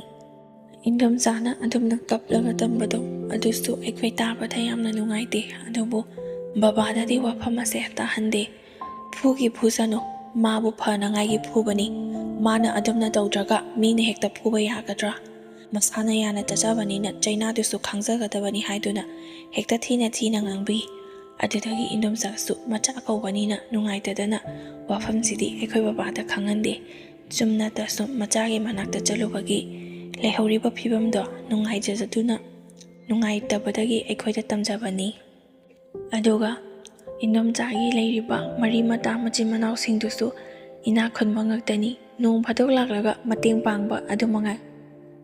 ꯏꯟꯗꯣꯝꯆꯥꯅ ꯑꯗꯨꯝꯅ ꯀꯞꯂꯒ ꯇꯝꯕꯗꯣ ꯑꯗꯨꯁꯨ ꯑꯩꯈꯣꯏ ꯇꯥꯕꯗ ꯌꯥꯝꯅ ꯅꯨꯡꯉꯥꯏꯇꯦ꯫ ꯑꯗꯨꯕꯨ ꯕꯕꯥꯗꯗꯤ ꯋꯥꯐꯝ ꯑꯁꯦ ꯇꯥꯍꯟꯗꯦ꯫ ꯐꯨꯒꯤ ꯐꯨꯁꯅꯨ, ꯃꯥꯕꯨ ꯐꯅꯉꯥꯏꯒꯤ ꯐꯨꯕꯅꯤ꯫ ꯃꯥꯅ ꯑꯗꯨꯝꯅ ꯇꯧꯗ꯭ꯔꯒ ꯃꯤꯅ ꯍꯦꯛꯇ ꯐꯨꯕ ꯌꯥꯒꯗ꯭ꯔꯥ? ꯃꯁꯥꯅ ꯌꯥꯅ ꯆꯠꯆꯕꯅꯤꯅ ꯆꯩꯅꯥꯗꯨꯁꯨ ꯈꯪꯖꯒꯗꯕꯅꯤ ꯍꯥꯏꯗꯨꯅ ꯍꯦꯛꯇ ꯊꯤꯅ ꯊꯤꯅ ꯉꯥꯡꯕꯤ꯫ ꯑꯗꯨꯗꯒꯤ ꯏꯟꯗꯣꯝꯆꯥꯁꯨ ꯃꯆꯥ ꯀꯧꯕꯅꯤꯅ ꯅꯨꯡꯉꯥꯏꯇꯗꯅ ꯋꯥꯐꯝꯁꯤꯗꯤ ꯑꯩꯈꯣꯏ ꯕꯕꯥꯗ ꯈꯪꯍꯟꯗꯦ꯫ ꯆꯨꯝꯅꯇ ꯁꯨꯝ ꯃꯆꯥꯒꯤ ꯃꯅꯥꯛꯇ ꯆꯠꯂꯨꯕꯒꯤ ꯂꯩꯍꯧꯔꯤꯕ ꯐꯤꯕꯝꯗꯣ ꯅꯨꯡꯉꯥꯏꯖꯗꯨꯅ, ꯅꯨꯡꯉꯥꯏꯇꯕꯗꯒꯤ ꯑꯩꯈꯣꯏꯗ ꯇꯝꯖꯕꯅꯤ꯫ ꯑꯗꯨꯒ ꯏꯟꯗꯣꯝꯆꯥꯒꯤ ꯂꯩꯔꯤꯕ ꯃꯔꯤ ꯃꯇꯥ ꯃꯆꯤꯟ ꯃꯅꯥꯎꯁꯤꯡꯗꯨꯁꯨ ꯏꯅꯥꯛ ꯈꯨꯟꯕ ꯉꯥꯛꯇꯅꯤ꯫ ꯅꯣꯡ ꯐꯥꯗꯣꯛ ꯂꯥꯛꯂꯒ ꯃꯇꯦꯡ ꯄꯥꯡꯕ ꯑꯗꯨ ꯃꯉꯥꯏ꯫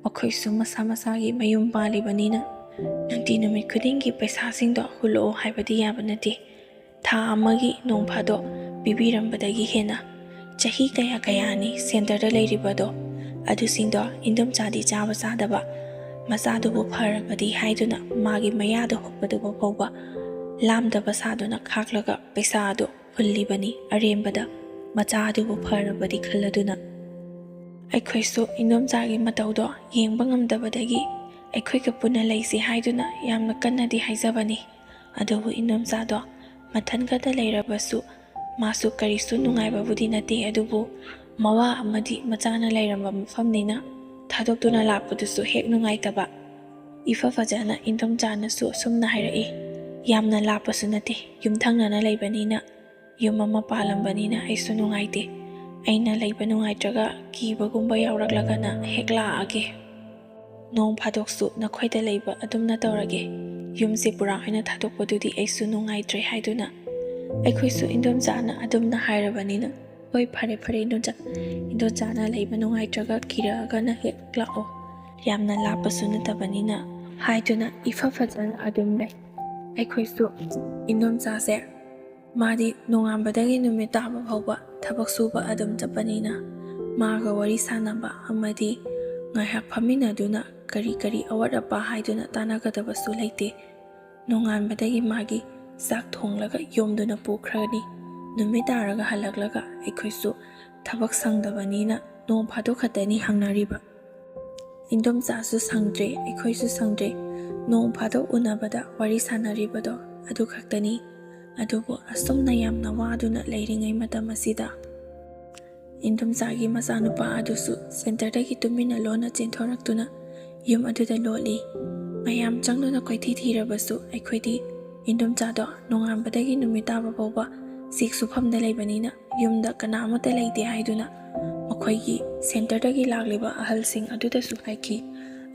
ꯃꯈꯣꯏꯁꯨ ꯃꯁꯥ ꯃꯁꯥꯒꯤ ꯃꯌꯨꯝ ꯄꯥꯜꯂꯤꯕꯅꯤꯅ ꯅꯨꯡꯇꯤ ꯅꯨꯃꯤꯠ ꯈꯨꯗꯤꯡꯒꯤ ꯄꯩꯁꯥꯁꯤꯡꯗꯣ ꯍꯨꯜꯂꯛꯑꯣ ꯍꯥꯏꯕꯗꯤ ꯌꯥꯕ ꯅꯠꯇꯦ꯫ ꯊꯥ ꯑꯃꯒꯤ ꯅꯣꯡ ꯐꯥꯗꯣꯛ ꯄꯤꯕꯤꯔꯝꯕꯗꯒꯤ ꯍꯦꯟꯅ ꯆꯍꯤ ꯀꯌꯥ ꯀꯌꯥꯅꯤ ꯁꯦꯟꯇꯔꯗ ꯂꯩꯔꯤꯕꯗꯣ, ꯑꯗꯨꯁꯤꯡꯗꯣ ꯏꯟꯗꯣꯝꯆꯥꯗꯤ ꯆꯥꯕ ꯆꯥꯗꯕ, ꯃꯆꯥꯗꯨꯕꯨ ꯐꯔꯕꯗꯤ ꯍꯥꯏꯗꯨꯅ ꯃꯥꯒꯤ ꯃꯌꯥꯗ ꯍꯨꯛꯄꯗꯨꯕꯨ ꯐꯥꯎꯕ ꯂꯥꯝꯗꯕ ꯁꯥꯗꯨꯅ ꯈꯥꯛꯂꯒ ꯄꯩꯁꯥ ꯑꯗꯨ ꯍꯨꯜꯂꯤꯕꯅꯤ꯫ ꯑꯔꯦꯝꯕꯗ ꯃꯆꯥ ꯑꯗꯨꯕꯨ ꯐꯔꯕꯗꯤ ꯈꯜꯂꯗꯨꯅ꯫ ꯑꯩꯈꯣꯏꯁꯨ ꯏꯟꯗꯣꯝꯆꯥꯒꯤ ꯃꯇꯧꯗꯣ ꯌꯦꯡꯕ ꯉꯝꯗꯕꯗꯒꯤ ꯑꯩꯈꯣꯏꯒ ꯄꯨꯟꯅ ꯂꯩꯁꯤ ꯍꯥꯏꯗꯨꯅ ꯌꯥꯝꯅ ꯀꯟꯅꯗꯤ ꯍꯥꯏꯖꯕꯅꯤ꯫ ꯑꯗꯨꯕꯨ ꯏꯟꯗꯣꯝꯆꯥꯗꯣ ꯃꯊꯟ ꯈꯛꯇ ꯂꯩꯔꯕꯁꯨ ꯃꯥꯁꯨ ꯀꯔꯤꯁꯨ ꯅꯨꯡꯉꯥꯏꯕꯕꯨꯗꯤ ꯅꯠꯇꯦ, ꯑꯗꯨꯕꯨ ꯃꯋꯥ ꯑꯃꯗꯤ ꯃꯆꯥꯅ ꯂꯩꯔꯝꯕ ꯃꯐꯝꯅꯤꯅ ꯊꯥꯗꯣꯛꯇꯨꯅ ꯂꯥꯛꯄꯗꯨꯁꯨ ꯍꯦꯛ ꯅꯨꯡꯉꯥꯏꯇꯕ꯫ ꯏꯐ ꯐꯖꯅ ꯏꯟꯗꯣꯝꯆꯥꯅꯁꯨ ꯑꯁꯨꯝꯅ ꯍꯥꯏꯔꯛꯏ, "ꯌꯥꯝꯅ ꯂꯥꯞꯄꯁꯨ ꯅꯠꯇꯦ, ꯌꯨꯝꯊꯪꯅꯅ ꯂꯩꯕꯅꯤꯅ, ꯌꯨꯝ ꯑꯃ ꯄꯥꯜꯂꯝꯕꯅꯤꯅ ꯑꯩꯁꯨ ꯅꯨꯡꯉꯥꯏꯇꯦ꯫ ꯑꯩꯅ ꯂꯩꯕ ꯅꯨꯡꯉꯥꯏꯇ꯭ꯔꯒ ꯀꯤꯕꯒꯨꯝꯕ ꯌꯥꯎꯔꯛꯂꯒꯅ ꯍꯦꯛ ꯂꯥꯛꯑꯒꯦ꯫ ꯅꯣꯡ ꯐꯥꯗꯣꯛꯁꯨ ꯅꯈꯣꯏꯗ ꯂꯩꯕ ꯑꯗꯨꯝꯅ ꯇꯧꯔꯒꯦ꯫ ꯌꯨꯝꯁꯦ ꯄꯨꯔꯥ ꯑꯣꯏꯅ ꯊꯥꯗꯣꯛꯄꯗꯨꯗꯤ ꯑꯩꯁꯨ ꯅꯨꯡꯉꯥꯏꯇ꯭ꯔꯦ" ꯍꯥꯏꯗꯨꯅ ꯑꯩꯈꯣꯏꯁꯨ ꯏꯟꯗꯣꯝꯆꯥꯅ ꯑꯗꯨꯝꯅ ꯍꯥꯏꯔꯕꯅꯤꯅ, "ꯍꯣꯏ, ꯐꯔꯦ, ꯐꯔꯦ, ꯏꯟꯗꯣꯝꯆꯥ꯫ ꯏꯟꯗꯣꯝꯆꯥꯅ ꯂꯩꯕ ꯅꯨꯡꯉꯥꯏꯇ꯭ꯔꯒ ꯀꯤꯔꯛꯑꯒꯅ ꯍꯦꯛ ꯂꯥꯛꯑꯣ꯫ ꯌꯥꯝꯅ ꯂꯥꯞꯄꯁꯨ ꯅꯠꯇꯕꯅꯤꯅ" ꯍꯥꯏꯗꯨꯅ ꯏꯐ ꯐꯖꯅ ꯑꯗꯨꯝ ꯂꯩ꯫ ꯑꯩꯈꯣꯏꯁꯨ ꯏꯟꯗꯣꯝꯆꯥꯁꯦ, ꯃꯥꯗꯤ ꯅꯣꯡꯉꯥꯟꯕꯗꯒꯤ ꯅꯨꯃꯤꯠ ꯇꯥꯕ ꯐꯥꯎꯕ ꯊꯕꯛ ꯁꯨꯕ ꯑꯗꯨꯝ ꯆꯠꯄꯅꯤꯅ, ꯃꯥꯒ ꯋꯥꯔꯤ ꯁꯥꯟꯅꯕ ꯑꯃꯗꯤ ꯉꯥꯏꯍꯥꯛ ꯐꯝꯃꯤꯟꯅꯗꯨꯅ ꯀꯔꯤ ꯀꯔꯤ ꯑꯋꯥꯠ ꯑꯄꯥ ꯍꯥꯏꯗꯨꯅ ꯇꯥꯟꯅꯒꯗꯕꯁꯨ ꯂꯩꯇꯦ꯫ ꯅꯣꯡꯉꯥꯟꯕꯗꯒꯤ ꯃꯥꯒꯤ ꯆꯥꯛ ꯊꯣꯡꯂꯒ ꯌꯣꯝꯗꯨꯅ ꯄꯨꯈ꯭ꯔꯅꯤ꯫ ꯅꯨꯃꯤꯠ ꯇꯥꯔꯒ ꯍꯜꯂꯛꯂꯒ ꯑꯩꯈꯣꯏꯁꯨ ꯊꯕꯛ ꯁꯪꯗꯕꯅꯤꯅ ꯅꯣꯡ ꯐꯥꯗꯣꯛ ꯈꯛꯇꯅꯤ ꯍꯪꯅꯔꯤꯕ꯫ ꯏꯟꯗꯣꯝꯆꯥꯁꯨ ꯁꯪꯗ꯭ꯔꯦ, ꯑꯩꯈꯣꯏꯁꯨ ꯁꯪꯗ꯭ꯔꯦ꯫ ꯅꯣꯡ ꯐꯥꯗꯣꯛ ꯎꯅꯕꯗ ꯋꯥꯔꯤ ꯁꯥꯟꯅꯔꯤꯕꯗꯣ ꯑꯗꯨ ꯈꯛꯇꯅꯤ꯫ ꯑꯗꯨꯕꯨ ꯑꯁꯨꯝꯅ ꯌꯥꯝꯅ ꯋꯥꯗꯨꯅ ꯂꯩꯔꯤꯉꯩ ꯃꯇꯝ ꯑꯁꯤꯗ, ꯏꯟꯗꯣꯝꯆꯥꯒꯤ ꯃꯆꯥꯅꯨꯄꯥ ꯑꯗꯨꯁꯨ ꯁꯦꯟꯇꯔꯗꯒꯤ ꯇꯨꯃꯤꯟꯅ ꯂꯣꯟꯅ ꯆꯦꯟꯊꯣꯔꯛꯇꯨꯅ ꯌꯨꯝ ꯑꯗꯨꯗ ꯂꯣꯠꯂꯤ꯫ ꯃꯌꯥꯝ ꯆꯪꯗꯨꯅ ꯀꯣꯏꯊꯤ ꯊꯤꯔꯕꯁꯨ ꯑꯩꯈꯣꯏꯗꯤ ꯏꯟꯗꯣꯝꯆꯥꯗꯣ ꯅꯣꯡꯉꯥꯟꯕꯗꯒꯤ ꯅꯨꯃꯤꯠ ꯇꯥꯕ ꯐꯥꯎꯕ ꯆꯦꯛ ꯁꯨꯐꯝꯗ ꯂꯩꯕꯅꯤꯅ ꯌꯨꯝꯗ ꯀꯅꯥ ꯑꯃꯠꯇ ꯂꯩꯇꯦ ꯍꯥꯏꯗꯨꯅ ꯃꯈꯣꯏꯒꯤ ꯁꯦꯟꯇꯔꯗꯒꯤ ꯂꯥꯛꯂꯤꯕ ꯑꯍꯜꯁꯤꯡ ꯑꯗꯨꯗꯁꯨ ꯍꯥꯏꯈꯤ꯫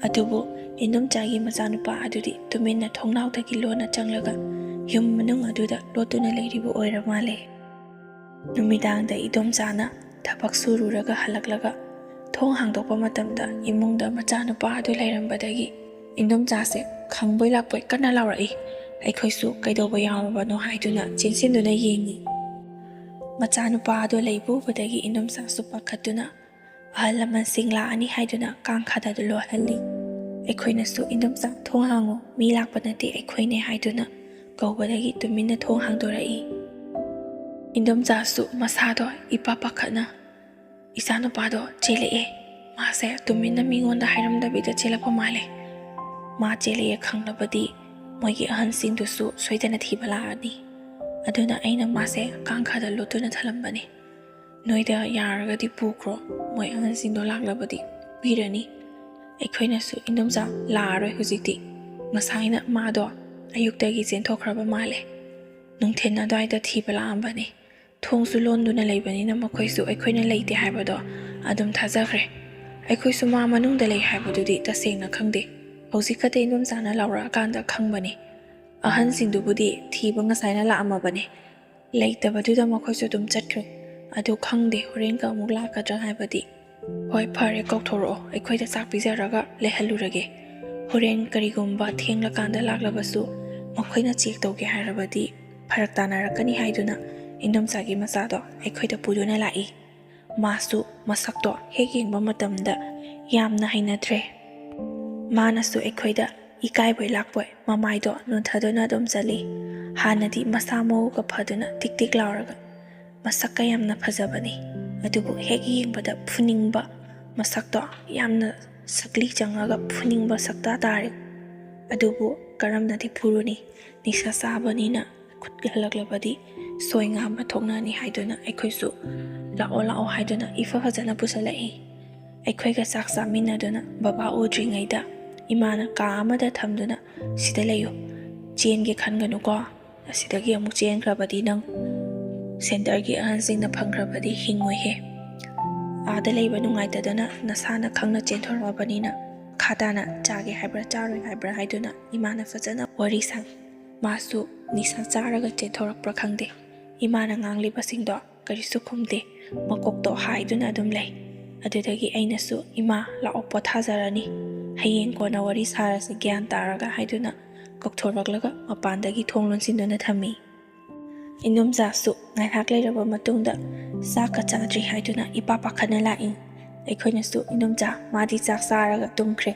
ꯑꯗꯨꯕꯨ ꯏꯟꯗꯣꯝꯆꯥꯒꯤ ꯃꯆꯥꯅꯨꯄꯥ ꯑꯗꯨꯗꯤ ꯇꯨꯃꯤꯟꯅ ꯊꯣꯡꯅꯥꯎꯗꯒꯤ ꯂꯣꯟꯅ ꯆꯪꯂꯒ ꯌꯨꯝ ꯃꯅꯨꯡ ꯑꯗꯨꯗ ꯂꯣꯠꯇꯨꯅ ꯂꯩꯔꯤꯕ ꯑꯣꯏꯔ ꯃꯥꯜꯂꯦ꯫ ꯅꯨꯃꯤꯗꯥꯡꯗ ꯏꯟꯗꯣꯝꯆꯥꯅ ꯊꯕꯛ ꯁꯨꯔꯨꯔꯒ ꯍꯜꯂꯛꯂꯒ ꯊꯣꯡ ꯍꯥꯡꯗꯣꯛꯄ ꯃꯇꯝꯗ ꯏꯃꯨꯡꯗ ꯃꯆꯥꯅꯨꯄꯥ ꯑꯗꯨ ꯂꯩꯔꯝꯕꯗꯒꯤ ꯏꯟꯗꯣꯝꯆꯥꯁꯦ ꯈꯪꯕꯣꯏ ꯂꯥꯛꯄꯣꯏ ꯀꯟꯅ ꯂꯥꯎꯔꯛꯏ꯫ ꯑꯩꯈꯣꯏꯁꯨ ꯀꯩꯗꯧꯕ ꯌꯥꯎꯔꯕꯅꯣ ꯍꯥꯏꯗꯨꯅ ꯆꯦꯟꯁꯤꯟꯗꯨꯅ ꯌꯦꯡꯉꯤ꯫ ꯃꯆꯥꯅꯨꯄꯥ ꯑꯗꯨ ꯂꯩꯕ ꯎꯕꯗꯒꯤ ꯏꯟꯗꯣꯝꯆꯥꯁꯨ ꯄꯥꯈꯠꯇꯨꯅ ꯑꯍꯜ ꯂꯃꯟꯁꯤꯡ ꯂꯥꯛꯑꯅꯤ ꯍꯥꯏꯗꯨꯅ ꯀꯥꯡꯈꯥꯗ ꯂꯣꯠꯍꯜꯂꯤ꯫ ꯑꯩꯈꯣꯏꯅꯁꯨ "ꯏꯟꯗꯣꯝꯆꯥ, ꯊꯣꯡ ꯍꯥꯡꯉꯨ, ꯃꯤ ꯂꯥꯛꯄ ꯅꯠꯇꯦ, ꯑꯩꯈꯣꯏꯅꯦ" ꯍꯥꯏꯗꯨꯅ ꯀꯧꯕꯗꯒꯤ ꯇꯨꯃꯤꯟꯅ ꯊꯣꯡ ꯍꯥꯡꯗꯣꯔꯛꯏ꯫ ꯏꯟꯗꯣꯝꯆꯥꯁꯨ ꯃꯁꯥꯗꯣ ꯏꯄꯥ ꯄꯥꯈꯠꯅ, "ꯏꯆꯥꯅꯨꯄꯥꯗꯣ ꯆꯦꯜꯂꯛꯑꯦ, ꯃꯥꯁꯦ ꯇꯨꯃꯤꯟꯅ ꯃꯤꯉꯣꯟꯗ ꯍꯥꯏꯔꯝꯗꯕꯤꯗ ꯆꯦꯜꯂꯛꯄ ꯃꯥꯜꯂꯦ꯫ ꯃꯥ ꯆꯦꯜꯂꯛꯑꯦ ꯈꯪꯂꯕꯗꯤ ꯃꯣꯏꯒꯤ ꯑꯍꯟꯁꯤꯡꯗꯨꯁꯨ ꯁꯣꯏꯗꯅ ꯊꯤꯕ ꯂꯥꯛꯑꯅꯤ꯫ ꯑꯗꯨꯅ ꯑꯩꯅ ꯃꯥꯁꯦ ꯀꯥꯡꯈꯥꯗ ꯂꯣꯠꯇꯨꯅ ꯊꯝꯂꯝꯕꯅꯤ꯫ ꯅꯣꯏꯗ ꯌꯥꯔꯒꯗꯤ ꯄꯨꯈ꯭ꯔꯣ, ꯃꯣꯏ ꯑꯍꯟꯁꯤꯡꯗꯣ ꯂꯥꯛꯂꯕꯗꯤ ꯄꯤꯔꯅꯤ꯫" ꯑꯩꯈꯣꯏꯅꯁꯨ "ꯏꯟꯗꯣꯝꯆꯥ, ꯂꯥꯛꯑꯔꯣꯏ ꯍꯧꯖꯤꯛꯇꯤ꯫ ꯉꯁꯥꯏꯅ ꯃꯥꯗꯣ ꯑꯌꯨꯛꯇꯒꯤ ꯆꯦꯟꯊꯣꯛꯈ꯭ꯔꯕ ꯃꯥꯜꯂꯦ꯫ ꯅꯨꯡꯊꯤꯜ ꯑꯗꯨꯋꯥꯏꯗ ꯊꯤꯕ ꯂꯥꯛꯑꯝꯕꯅꯤ꯫ ꯊꯣꯡꯁꯨ ꯂꯣꯟꯗꯨꯅ ꯂꯩꯕꯅꯤꯅ ꯃꯈꯣꯏꯁꯨ ꯑꯩꯈꯣꯏꯅ ꯂꯩꯇꯦ ꯍꯥꯏꯕꯗꯣ ꯑꯗꯨꯝ ꯊꯥꯖꯈ꯭ꯔꯦ꯫ ꯑꯩꯈꯣꯏꯁꯨ ꯃꯥ ꯃꯅꯨꯡꯗ ꯂꯩ ꯍꯥꯏꯕꯗꯨꯗꯤ ꯇꯁꯦꯡꯅ ꯈꯪꯗꯦ꯫ ꯍꯧꯖꯤꯛ ꯈꯛꯇ ꯏꯟꯗꯣꯝꯆꯥꯅ ꯂꯥꯎꯔꯛꯑꯀꯥꯟꯗ ꯈꯪꯕꯅꯤ꯫ ꯑꯍꯟꯁꯤꯡꯗꯨꯕꯨꯗꯤ ꯊꯤꯕ ꯉꯁꯥꯏꯅ ꯂꯥꯛꯑꯝꯃꯕꯅꯤ꯫ ꯂꯩꯇꯕꯗꯨꯗ ꯃꯈꯣꯏꯁꯨ ꯑꯗꯨꯝ ꯆꯠꯈ꯭ꯔꯦ꯫ ꯑꯗꯨ ꯈꯪꯗꯦ ꯍꯣꯔꯦꯟꯒ ꯑꯃꯨꯛ ꯂꯥꯛꯀꯗ꯭ꯔꯥ ꯍꯥꯏꯕꯗꯤ꯫ "ꯍꯣꯏ, ꯐꯔꯦ, ꯀꯧꯊꯣꯔꯛꯑꯣ, ꯑꯩꯈꯣꯏꯗ ꯆꯥꯛ ꯄꯤꯖꯔꯒ ꯂꯩꯍꯜꯂꯨꯔꯒꯦ꯫ ꯍꯣꯔꯦꯟ ꯀꯔꯤꯒꯨꯝꯕ ꯊꯦꯡꯂꯀꯥꯟꯗ ꯂꯥꯛꯂꯕꯁꯨ ꯃꯈꯣꯏꯅ ꯆꯦꯛ ꯇꯧꯒꯦ ꯍꯥꯏꯔꯕꯗꯤ ꯐꯔꯛ ꯇꯥꯅꯔꯛꯀꯅꯤ" ꯍꯥꯏꯗꯨꯅ ꯏꯟꯗꯣꯝꯆꯥꯒꯤ ꯃꯆꯥꯗꯣ ꯑꯩꯈꯣꯏꯗ ꯄꯨꯗꯨꯅ ꯂꯥꯛꯏ꯫ ꯃꯥꯁꯨ ꯃꯁꯛꯇꯣ ꯍꯦꯛ ꯌꯦꯡꯕ ꯃꯇꯝꯗ ꯌꯥꯝꯅ ꯍꯩꯅꯗ꯭ꯔꯦ꯫ ꯃꯥꯅꯁꯨ ꯑꯩꯈꯣꯏꯗ ꯏꯀꯥꯏꯕꯣꯏ ꯂꯥꯛꯄꯣꯏ ꯃꯃꯥꯏꯗꯣ ꯅꯣꯟꯊꯗꯨꯅ ꯑꯗꯨꯝ ꯆꯠꯂꯤ꯫ ꯍꯥꯟꯅꯗꯤ ꯃꯁꯥ ꯃꯎꯒ ꯐꯗꯨꯅ ꯇꯤꯛ ꯇꯤꯛ ꯂꯥꯎꯔꯒ ꯃꯁꯛꯀ ꯌꯥꯝꯅ ꯐꯖꯕꯅꯤ꯫ ꯑꯗꯨꯕꯨ ꯍꯦꯛ ꯌꯦꯡꯕꯗ ꯐꯨꯅꯤꯡꯕ, ꯃꯁꯛꯇꯣ ꯌꯥꯝꯅ ꯁꯛꯂꯤ ꯆꯪꯉꯒ ꯐꯨꯅꯤꯡꯕ ꯁꯛꯇꯥ ꯇꯥꯔꯦ꯫ ꯑꯗꯨꯕꯨ ꯀꯔꯝꯅꯗꯤ ꯐꯨꯔꯨꯅꯤ? ꯅꯤꯁꯥ ꯆꯥꯕꯅꯤꯅ ꯈꯨꯠ ꯍꯜꯂꯛꯂꯕꯗꯤ ꯁꯣꯏ ꯉꯥꯝꯕ ꯊꯣꯛꯅꯅꯤ ꯍꯥꯏꯗꯨꯅ ꯑꯩꯈꯣꯏꯁꯨ "ꯂꯥꯛꯑꯣ, ꯂꯥꯛꯑꯣ" ꯍꯥꯏꯗꯨꯅ ꯏꯐ ꯐꯖꯅ ꯄꯨꯁꯜꯂꯛꯏ꯫ ꯑꯩꯈꯣꯏꯒ ꯆꯥꯛ ꯆꯥꯃꯤꯟꯅꯗꯨꯅ ꯕꯕꯥ ꯎꯗ꯭ꯔꯤꯉꯩꯗ ꯏꯃꯥꯅ ꯀꯥ ꯑꯃꯗ ꯊꯝꯗꯨꯅ "ꯁꯤꯗ ꯂꯩꯌꯨ, ꯆꯦꯟꯒꯦ ꯈꯟꯒꯅꯨꯀꯣ꯫ ꯑꯁꯤꯗꯒꯤ ꯑꯃꯨꯛ ꯆꯦꯟꯈ꯭ꯔꯕꯗꯤ ꯅꯪ ꯁꯦꯟꯇꯔꯒꯤ ꯑꯍꯟꯁꯤꯡꯅ ꯐꯪꯈ꯭ꯔꯕꯗꯤ ꯍꯤꯡꯉꯣꯏꯍꯦ꯫ ꯑꯥꯗ ꯂꯩꯕ ꯅꯨꯡꯉꯥꯏꯇꯗꯅ ꯅꯁꯥꯅ ꯈꯪꯅ ꯆꯦꯟꯊꯣꯔꯛꯑꯕꯅꯤꯅ ꯈꯥ ꯇꯥꯅ ꯆꯥꯒꯦ ꯍꯥꯏꯕ꯭ꯔꯥ ꯆꯥꯔꯣꯏ ꯍꯥꯏꯕ꯭ꯔꯥ" ꯍꯥꯏꯗꯨꯅ ꯏꯃꯥꯅ ꯐꯖꯅ ꯋꯥꯔꯤ ꯁꯥꯏ꯫ ꯃꯥꯁꯨ ꯅꯤꯁꯥ ꯆꯥꯔꯒ ꯆꯦꯟꯊꯣꯔꯛꯄ꯭ꯔꯥ ꯈꯪꯗꯦ, ꯏꯃꯥꯅ ꯉꯥꯡꯂꯤꯕꯁꯤꯡꯗꯣ ꯀꯔꯤꯁꯨ ꯈꯨꯝꯗꯦ꯫ ꯃꯀꯣꯛꯇꯣ ꯍꯥꯏꯗꯨꯅ ꯑꯗꯨꯝ ꯂꯩ꯫ ꯑꯗꯨꯗꯒꯤ ꯑꯩꯅꯁꯨ "ꯏꯃꯥ, ꯂꯥꯛꯑꯣ, ꯄꯣꯊꯥꯖꯔꯅꯤ, ꯍꯌꯦꯡ ꯀꯣꯟꯅ ꯋꯥꯔꯤ ꯁꯥꯔꯁꯤ ꯒ꯭ꯌꯥꯟ ꯇꯥꯔꯒ" ꯍꯥꯏꯗꯨꯅ ꯀꯧꯊꯣꯔꯛꯂꯒ ꯃꯄꯥꯟꯗꯒꯤ ꯊꯣꯡ ꯂꯣꯟꯁꯤꯟꯗꯨꯅ ꯊꯝꯃꯤ꯫ ꯏꯟꯗꯣꯝꯆꯥꯁꯨ ꯉꯥꯏꯍꯥꯛ ꯂꯩꯔꯕ ꯃꯇꯨꯡꯗ ꯆꯥꯛꯀ ꯆꯥꯗ꯭ꯔꯤ ꯍꯥꯏꯗꯨꯅ ꯏꯄꯥ ꯄꯥꯈꯠꯅ ꯂꯥꯛꯏ꯫ ꯑꯩꯈꯣꯏꯅꯁꯨ "ꯏꯟꯗꯣꯝꯆꯥ, ꯃꯥꯗꯤ ꯆꯥꯛ ꯆꯥꯔꯒ ꯇꯨꯝꯈ꯭ꯔꯦ,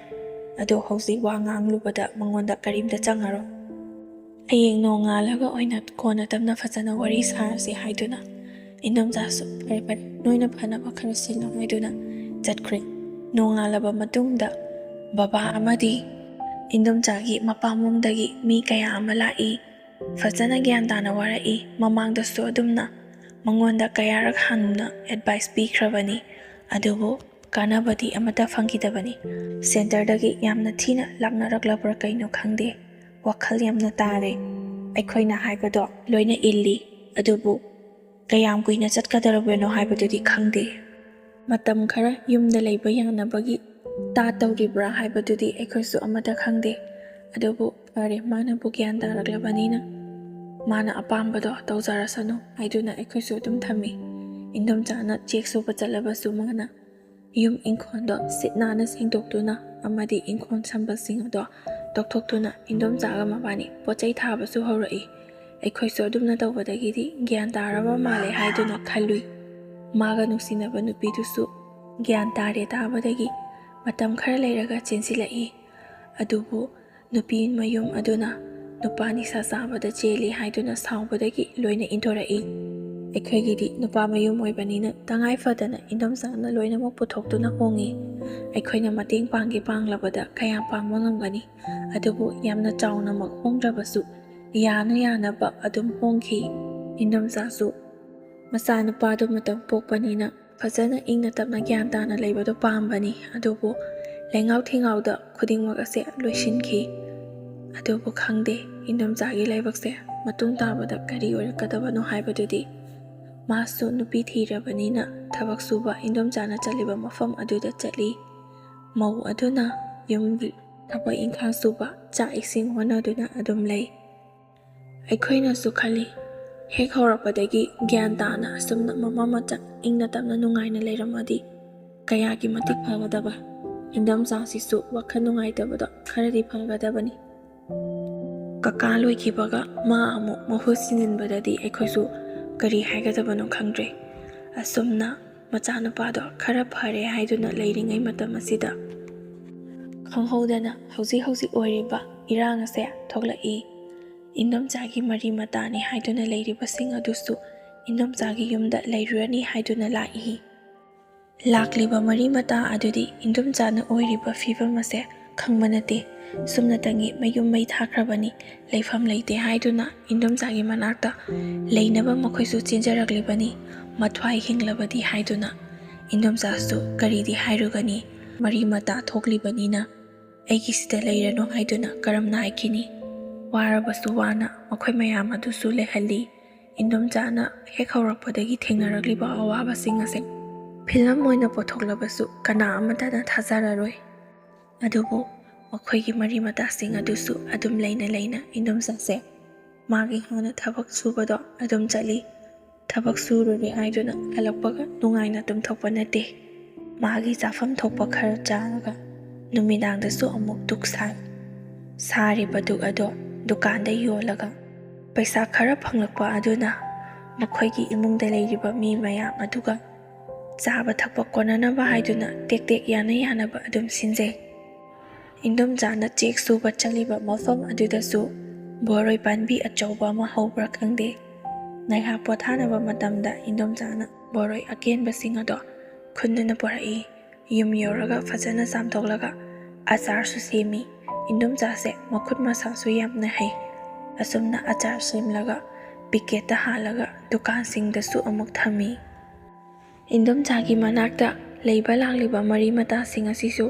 ꯑꯗꯣ ꯍꯧꯖꯤꯛ ꯋꯥ ꯉꯥꯡꯂꯨꯕꯗ ꯃꯉꯣꯟꯗ ꯀꯔꯤꯝꯇ ꯆꯪꯉꯔꯣꯏ꯫ ꯍꯌꯦꯡ ꯅꯣꯡꯉꯥꯜꯂꯒ ꯑꯣꯏꯅ ꯀꯣꯟꯅ ꯇꯞꯅ ꯐꯖꯅ ꯋꯥꯔꯤ ꯁꯥꯔꯁꯤ" ꯍꯥꯏꯗꯨꯅ ꯏꯟꯗꯣꯝꯆꯥꯁꯨ "ꯐꯔꯦ ꯐꯔꯦ, ꯅꯣꯏꯅ ꯐꯅꯕ ꯈꯔ ꯁꯤꯜꯂꯣ" ꯍꯥꯏꯗꯨꯅ ꯆꯠꯈ꯭ꯔꯦ꯫ ꯅꯣꯡꯉꯥꯜꯂꯕ ꯃꯇꯨꯡꯗ ꯕꯕꯥ ꯑꯃꯗꯤ ꯏꯟꯗꯣꯝꯆꯥꯒꯤ ꯃꯄꯥꯝꯂꯣꯝꯗꯒꯤ ꯃꯤ ꯀꯌꯥ ꯑꯃ ꯂꯥꯛꯏ꯫ ꯐꯖꯅ ꯒ꯭ꯌꯥꯟ ꯇꯥꯅ ꯋꯥꯔꯛꯏ꯫ ꯃꯃꯥꯡꯗꯁꯨ ꯑꯗꯨꯝꯅ ꯃꯉꯣꯟꯗ ꯀꯌꯥꯔꯛ ꯍꯟꯅ ꯑꯦꯗꯚꯥꯏꯁ ꯄꯤꯈ꯭ꯔꯕꯅꯤ, ꯑꯗꯨꯕꯨ ꯀꯥꯟꯅꯕꯗꯤ ꯑꯃꯠꯇ ꯐꯪꯈꯤꯗꯕꯅꯤ꯫ ꯁꯦꯟꯇꯔꯗꯒꯤ ꯌꯥꯝꯅ ꯊꯤꯅ ꯂꯥꯛꯅꯔꯛꯂꯕ꯭ꯔꯥ ꯀꯩꯅꯣ ꯈꯪꯗꯦ, ꯋꯥꯈꯜ ꯌꯥꯝꯅ ꯇꯥꯔꯦ꯫ ꯑꯩꯈꯣꯏꯅ ꯍꯥꯏꯕꯗꯣ ꯂꯣꯏꯅ ꯏꯜꯂꯤ, ꯑꯗꯨꯕꯨ ꯀꯌꯥꯝ ꯀꯨꯏꯅ ꯆꯠꯀꯗꯧꯔꯕꯅꯣ ꯍꯥꯏꯕꯗꯨꯗꯤ ꯈꯪꯗꯦ꯫ ꯃꯇꯝ ꯈꯔ ꯌꯨꯝꯗ ꯂꯩꯕ ꯌꯥꯅꯕꯒꯤ ꯇꯥ ꯇꯧꯔꯤꯕ꯭ꯔꯥ ꯍꯥꯏꯕꯗꯨꯗꯤ ꯑꯩꯈꯣꯏꯁꯨ ꯑꯃꯠꯇ ꯈꯪꯗꯦ꯫ ꯑꯗꯨꯕꯨ ꯐꯔꯦ, ꯃꯥꯅꯕꯨ ꯒ꯭ꯌꯥꯟ ꯇꯥꯔꯛꯂꯕꯅꯤꯅ ꯃꯥꯅ ꯑꯄꯥꯝꯕꯗꯣ ꯇꯧꯖꯔꯁꯅꯨ ꯍꯥꯏꯗꯨꯅ ꯑꯩꯈꯣꯏꯁꯨ ꯑꯗꯨꯝ ꯊꯝꯃꯤ꯫ ꯏꯟꯗꯣꯝꯆꯥꯅ ꯆꯦꯛ ꯁꯨꯕ ꯆꯠꯂꯕꯁꯨ ꯃꯥꯅ ꯌꯨꯝ ꯏꯪꯈꯣꯜꯗꯣ ꯁꯤꯠ ꯅꯥꯟꯅ ꯁꯦꯡꯗꯣꯛꯇꯨꯅ ꯑꯃꯗꯤ ꯏꯪꯈꯣꯜ ꯁꯝꯕꯜꯁꯤꯡ ꯑꯗꯣ ꯇꯧꯊꯣꯛꯇꯨꯅ ꯏꯟꯗꯣꯝꯆꯥꯒ ꯃꯕꯥꯅꯤ ꯄꯣꯠ ꯆꯩ ꯊꯥꯕꯁꯨ ꯍꯧꯔꯛꯏ꯫ ꯑꯩꯈꯣꯏꯁꯨ ꯑꯗꯨꯝꯅ ꯇꯧꯕꯗꯒꯤꯗꯤ ꯒ꯭ꯌꯥꯟ ꯇꯥꯔꯕ ꯃꯥꯜꯂꯦ ꯍꯥꯏꯗꯨꯅ ꯈꯜꯂꯨꯏ꯫ ꯃꯥꯒ ꯅꯨꯡꯁꯤꯅꯕ ꯅꯨꯄꯤꯗꯨꯁꯨ ꯒ꯭ꯌꯥꯟ ꯇꯥꯔꯦ ꯇꯥꯕꯗꯒꯤ ꯃꯇꯝ ꯈꯔ ꯂꯩꯔꯒ ꯆꯦꯟꯁꯤꯜꯂꯛꯏ꯫ ꯑꯗꯨꯕꯨ ꯅꯨꯄꯤ ꯃꯌꯨꯝ ꯑꯗꯨꯅ ꯅꯨꯄꯥ ꯅꯤꯁꯥ ꯆꯥꯕꯗ ꯆꯦꯜꯂꯤ ꯍꯥꯏꯗꯨꯅ ꯁꯥꯎꯕꯗꯒꯤ ꯂꯣꯏꯅ ꯏꯟꯊꯣꯔꯛꯏ꯫ ꯑꯩꯈꯣꯏꯒꯤꯗꯤ ꯅꯨꯄꯥ ꯃꯌꯨꯝ ꯑꯣꯏꯕꯅꯤꯅ ꯇꯉꯥꯏ ꯐꯗꯅ ꯏꯟꯗꯣꯝꯆꯥꯅ ꯂꯣꯏꯅꯃꯛ ꯄꯨꯊꯣꯛꯇꯨꯅ ꯍꯣꯡꯉꯤ꯫ ꯑꯩꯈꯣꯏꯅ ꯃꯇꯦꯡ ꯄꯥꯡꯒꯦ ꯄꯥꯡꯂꯕꯗ ꯀꯌꯥꯝ ꯄꯥꯡꯕ ꯉꯝꯒꯅꯤ? ꯑꯗꯨꯕꯨ ꯌꯥꯝꯅ ꯆꯥꯎꯅꯃꯛ ꯍꯣꯡꯗ꯭ꯔꯕꯁꯨ ꯌꯥꯅ ꯌꯥꯅꯕ ꯑꯗꯨꯝ ꯍꯣꯡꯈꯤ꯫ ꯏꯟꯗꯣꯝꯆꯥꯁꯨ ꯃꯆꯥꯅꯨꯄꯥꯗꯨ ꯃꯇꯝ ꯄꯣꯛꯄꯅꯤꯅ ꯐꯖꯅ ꯏꯪꯅ ꯇꯞꯅ ꯒ꯭ꯌꯥꯟ ꯇꯥꯅ ꯂꯩꯕꯗꯣ ꯄꯥꯝꯕꯅꯤ꯫ ꯑꯗꯨꯕꯨ ꯂꯩꯉꯥꯎ ꯊꯤꯉꯥꯎꯗ ꯈꯨꯗꯤꯡꯃꯛ ꯑꯁꯦ ꯂꯣꯏꯁꯤꯟꯈꯤ꯫ ꯑꯗꯨꯕꯨ ꯈꯪꯗꯦ, ꯏꯟꯗꯣꯝꯆꯥꯒꯤ ꯂꯥꯏꯕꯛꯁꯦ ꯃꯇꯨꯡ ꯇꯥꯕꯗ ꯀꯔꯤ ꯑꯣꯏꯔꯛꯀꯗꯕꯅꯣ ꯍꯥꯏꯕꯗꯨꯗꯤ꯫ ꯃꯥꯁꯨ ꯅꯨꯄꯤ ꯊꯤꯔꯕꯅꯤꯅ ꯊꯕꯛ ꯁꯨꯕ ꯏꯟꯗꯣꯝꯆꯥꯅ ꯆꯠꯂꯤꯕ ꯃꯐꯝ ꯑꯗꯨꯗ ꯆꯠꯂꯤ꯫ ꯃꯧ ꯑꯗꯨꯅ ꯌꯨꯝꯒꯤ ꯊꯕꯛ ꯏꯪꯈꯥꯡ ꯁꯨꯕ, ꯆꯥꯛ ꯏꯁꯤꯡ ꯍꯣꯠꯅꯗꯨꯅ ꯑꯗꯨꯝ ꯂꯩ꯫ ꯑꯩꯈꯣꯏꯅꯁꯨ ꯈꯜꯂꯤ, ꯍꯦꯛ ꯍꯧꯔꯛꯄꯗꯒꯤ ꯒ꯭ꯌꯥꯟ ꯇꯥꯅ ꯑꯁꯨꯝꯅ ꯃꯃꯥ ꯃꯆꯥ ꯏꯪꯅ ꯇꯞꯅ ꯅꯨꯡꯉꯥꯏꯅ ꯂꯩꯔꯝꯃꯗꯤ ꯀꯌꯥꯒꯤ ꯃꯇꯤꯛ ꯐꯒꯗꯕ꯫ ꯏꯟꯗꯣꯝꯆꯥꯁꯤꯁꯨ ꯋꯥꯈꯜ ꯅꯨꯡꯉꯥꯏꯇꯕꯗꯣ ꯈꯔꯗꯤ ꯐꯒꯗꯕꯅꯤ꯫ ꯀꯀꯥ ꯂꯣꯏꯈꯤꯕꯒ ꯃꯥ ꯑꯃꯨꯛ ꯃꯍꯨꯠ ꯁꯤꯟꯖꯤꯟꯕꯗꯗꯤ ꯑꯩꯈꯣꯏꯁꯨ ꯀꯔꯤ ꯍꯥꯏꯒꯗꯕꯅꯣ ꯈꯪꯗ꯭ꯔꯦ꯫ ꯑꯁꯨꯝꯅ ꯃꯆꯥꯅꯨꯄꯥꯗꯣ ꯈꯔ ꯐꯔꯦ ꯍꯥꯏꯗꯨꯅ ꯂꯩꯔꯤꯉꯩ ꯃꯇꯝ ꯑꯁꯤꯗ ꯈꯪꯍꯧꯗꯅ ꯍꯧꯖꯤꯛ ꯍꯧꯖꯤꯛ ꯑꯣꯏꯔꯤꯕ ꯏꯔꯥꯡ ꯑꯁꯦ ꯊꯣꯛꯂꯛꯏ꯫ ꯏꯟꯗꯣꯝꯆꯥꯒꯤ ꯃꯔꯤ ꯃꯇꯥꯅꯤ ꯍꯥꯏꯗꯨꯅ ꯂꯩꯔꯤꯕꯁꯤꯡ ꯑꯗꯨꯁꯨ ꯏꯟꯗꯣꯝꯆꯥꯒꯤ ꯌꯨꯝꯗ ꯂꯩꯔꯨꯔꯅꯤ ꯍꯥꯏꯗꯨꯅ ꯂꯥꯛꯏ꯫ ꯂꯥꯛꯂꯤꯕ ꯃꯔꯤ ꯃꯇꯥ ꯑꯗꯨꯗꯤ ꯏꯟꯗꯣꯝꯆꯥꯅ ꯑꯣꯏꯔꯤꯕ ꯐꯤꯕꯝ ꯑꯁꯦ ꯈꯪꯕ ꯅꯠꯇꯦ꯫ ꯁꯨꯞꯅꯇꯪꯒꯤ ꯃꯌꯨꯝ ꯃꯩ ꯊꯥꯈ꯭ꯔꯕꯅꯤ, ꯂꯩꯐꯝ ꯂꯩꯇꯦ ꯍꯥꯏꯗꯨꯅ ꯏꯟꯗꯣꯝꯆꯥꯒꯤ ꯃꯅꯥꯛꯇ ꯂꯩꯅꯕ ꯃꯈꯣꯏꯁꯨ ꯆꯦꯟꯖꯔꯛꯂꯤꯕꯅꯤ, ꯃꯊ꯭ꯋꯥꯏ ꯍꯤꯡꯂꯕꯗꯤ ꯍꯥꯏꯗꯨꯅ꯫ ꯏꯟꯗꯣꯝꯆꯥꯁꯨ ꯀꯔꯤꯗꯤ ꯍꯥꯏꯔꯨꯒꯅꯤ, ꯃꯔꯤ ꯃꯇꯥ ꯊꯣꯛꯂꯤꯕꯅꯤꯅ꯫ ꯑꯩꯒꯤꯁꯤꯗ ꯂꯩꯔꯅꯨ ꯍꯥꯏꯗꯨꯅ ꯀꯔꯝꯅ ꯍꯥꯏꯈꯤꯅꯤ? ꯋꯥꯔꯕꯁꯨ ꯋꯥꯅ ꯃꯈꯣꯏ ꯃꯌꯥꯝ ꯑꯗꯨꯁꯨ ꯂꯩꯍꯜꯂꯤ꯫ ꯏꯟꯗꯣꯝꯆꯥꯅ ꯍꯦꯛ ꯍꯧꯔꯛꯄꯗꯒꯤ ꯊꯦꯡꯅꯔꯛꯂꯤꯕ ꯑꯋꯥꯕꯁꯤꯡ ꯑꯁꯦ ꯐꯤꯂꯝ ꯑꯣꯏꯅ ꯄꯨꯊꯣꯛꯂꯕꯁꯨ ꯀꯅꯥ ꯑꯃꯠꯇꯅ ꯊꯥꯖꯔꯔꯣꯏ꯫ ꯑꯗꯨꯕꯨ ꯃꯈꯣꯏꯒꯤ ꯃꯔꯤ ꯃꯇꯥꯁꯤꯡ ꯑꯗꯨꯁꯨ ꯑꯗꯨꯝ ꯂꯩꯅ ꯂꯩꯅ ꯏꯟꯗꯣꯝꯆꯥꯁꯦ ꯃꯥꯒꯤ ꯍꯥꯟꯅ ꯊꯕꯛ ꯁꯨꯕꯗꯣ ꯑꯗꯨꯝ ꯆꯠꯂꯤ꯫ ꯊꯕꯛ ꯁꯨꯔꯨꯔꯦ ꯍꯥꯏꯗꯨꯅ ꯍꯜꯂꯛꯄꯒ ꯅꯨꯡꯉꯥꯏꯅ ꯇꯨꯝꯊꯣꯛꯄ ꯅꯠꯇꯦ꯫ ꯃꯥꯒꯤ ꯆꯥꯐꯝ ꯊꯣꯛꯄ ꯈꯔ ꯆꯥꯔꯒ ꯅꯨꯃꯤꯗꯥꯡꯗꯁꯨ ꯑꯃꯨꯛ ꯗꯨꯛ ꯁꯥꯏ꯫ ꯁꯥꯔꯤꯕ ꯗꯨꯛ ꯑꯗꯣ ꯗꯨꯀꯥꯟꯗ ꯌꯣꯜꯂꯒ ꯄꯩꯁꯥ ꯈꯔ ꯐꯪꯂꯛꯄ ꯑꯗꯨꯅ ꯃꯈꯣꯏꯒꯤ ꯏꯃꯨꯡꯗ ꯂꯩꯔꯤꯕ ꯃꯤ ꯃꯌꯥꯝ ꯑꯗꯨꯒ ꯆꯥꯕ ꯊꯛꯄ ꯀꯣꯟꯅꯅꯕ ꯍꯥꯏꯗꯨꯅ ꯇꯦꯛ ꯇꯦꯛ ꯌꯥꯅ ꯌꯥꯅꯕ ꯑꯗꯨꯝ ꯁꯤꯟꯖꯩ꯫ ꯏꯟꯗꯣꯝꯆꯥꯅ ꯆꯦꯛ ꯁꯨꯕ ꯆꯠꯂꯤꯕ ꯃꯐꯝ ꯑꯗꯨꯗꯁꯨ ꯕꯣꯔꯣꯏ ꯄꯥꯝꯕꯤ ꯑꯆꯧꯕ ꯑꯃ ꯍꯧꯕ꯭ꯔꯥ ꯈꯪꯗꯦ꯫ ꯉꯥꯏꯍꯥꯛ ꯄꯣꯊꯥꯅꯕ ꯃꯇꯝꯗ ꯏꯟꯗꯣꯝꯆꯥꯅ ꯕꯣꯔꯣꯏ ꯑꯀꯦꯟꯕꯁꯤꯡ ꯑꯗꯣ ꯈꯨꯟꯗꯨꯅ ꯄꯨꯔꯛꯏ꯫ ꯌꯨꯝ ꯌꯧꯔꯒ ꯐꯖꯅ ꯆꯥꯝꯊꯣꯛꯂꯒ ꯑꯆꯥꯔꯁꯨ ꯁꯦꯝꯃꯤ꯫ ꯏꯟꯗꯣꯝꯆꯥꯁꯦ ꯃꯈꯨꯠ ꯃꯁꯥꯁꯨ ꯌꯥꯝꯅ ꯍꯩ꯫ ꯑꯁꯨꯝꯅ ꯑꯆꯥꯔ ꯁꯦꯝꯂꯒ ꯄꯤꯀꯦꯠꯇ ꯍꯥꯜꯂꯒ ꯗꯨꯀꯥꯟꯁꯤꯡꯗꯁꯨ ꯑꯃꯨꯛ ꯊꯝꯃꯤ꯫ ꯏꯟꯗꯣꯝꯆꯥꯒꯤ ꯃꯅꯥꯛꯇ ꯂꯩꯕ ꯂꯥꯛꯂꯤꯕ ꯃꯔꯤ ꯃꯇꯥꯁꯤꯡ ꯑꯁꯤꯁꯨ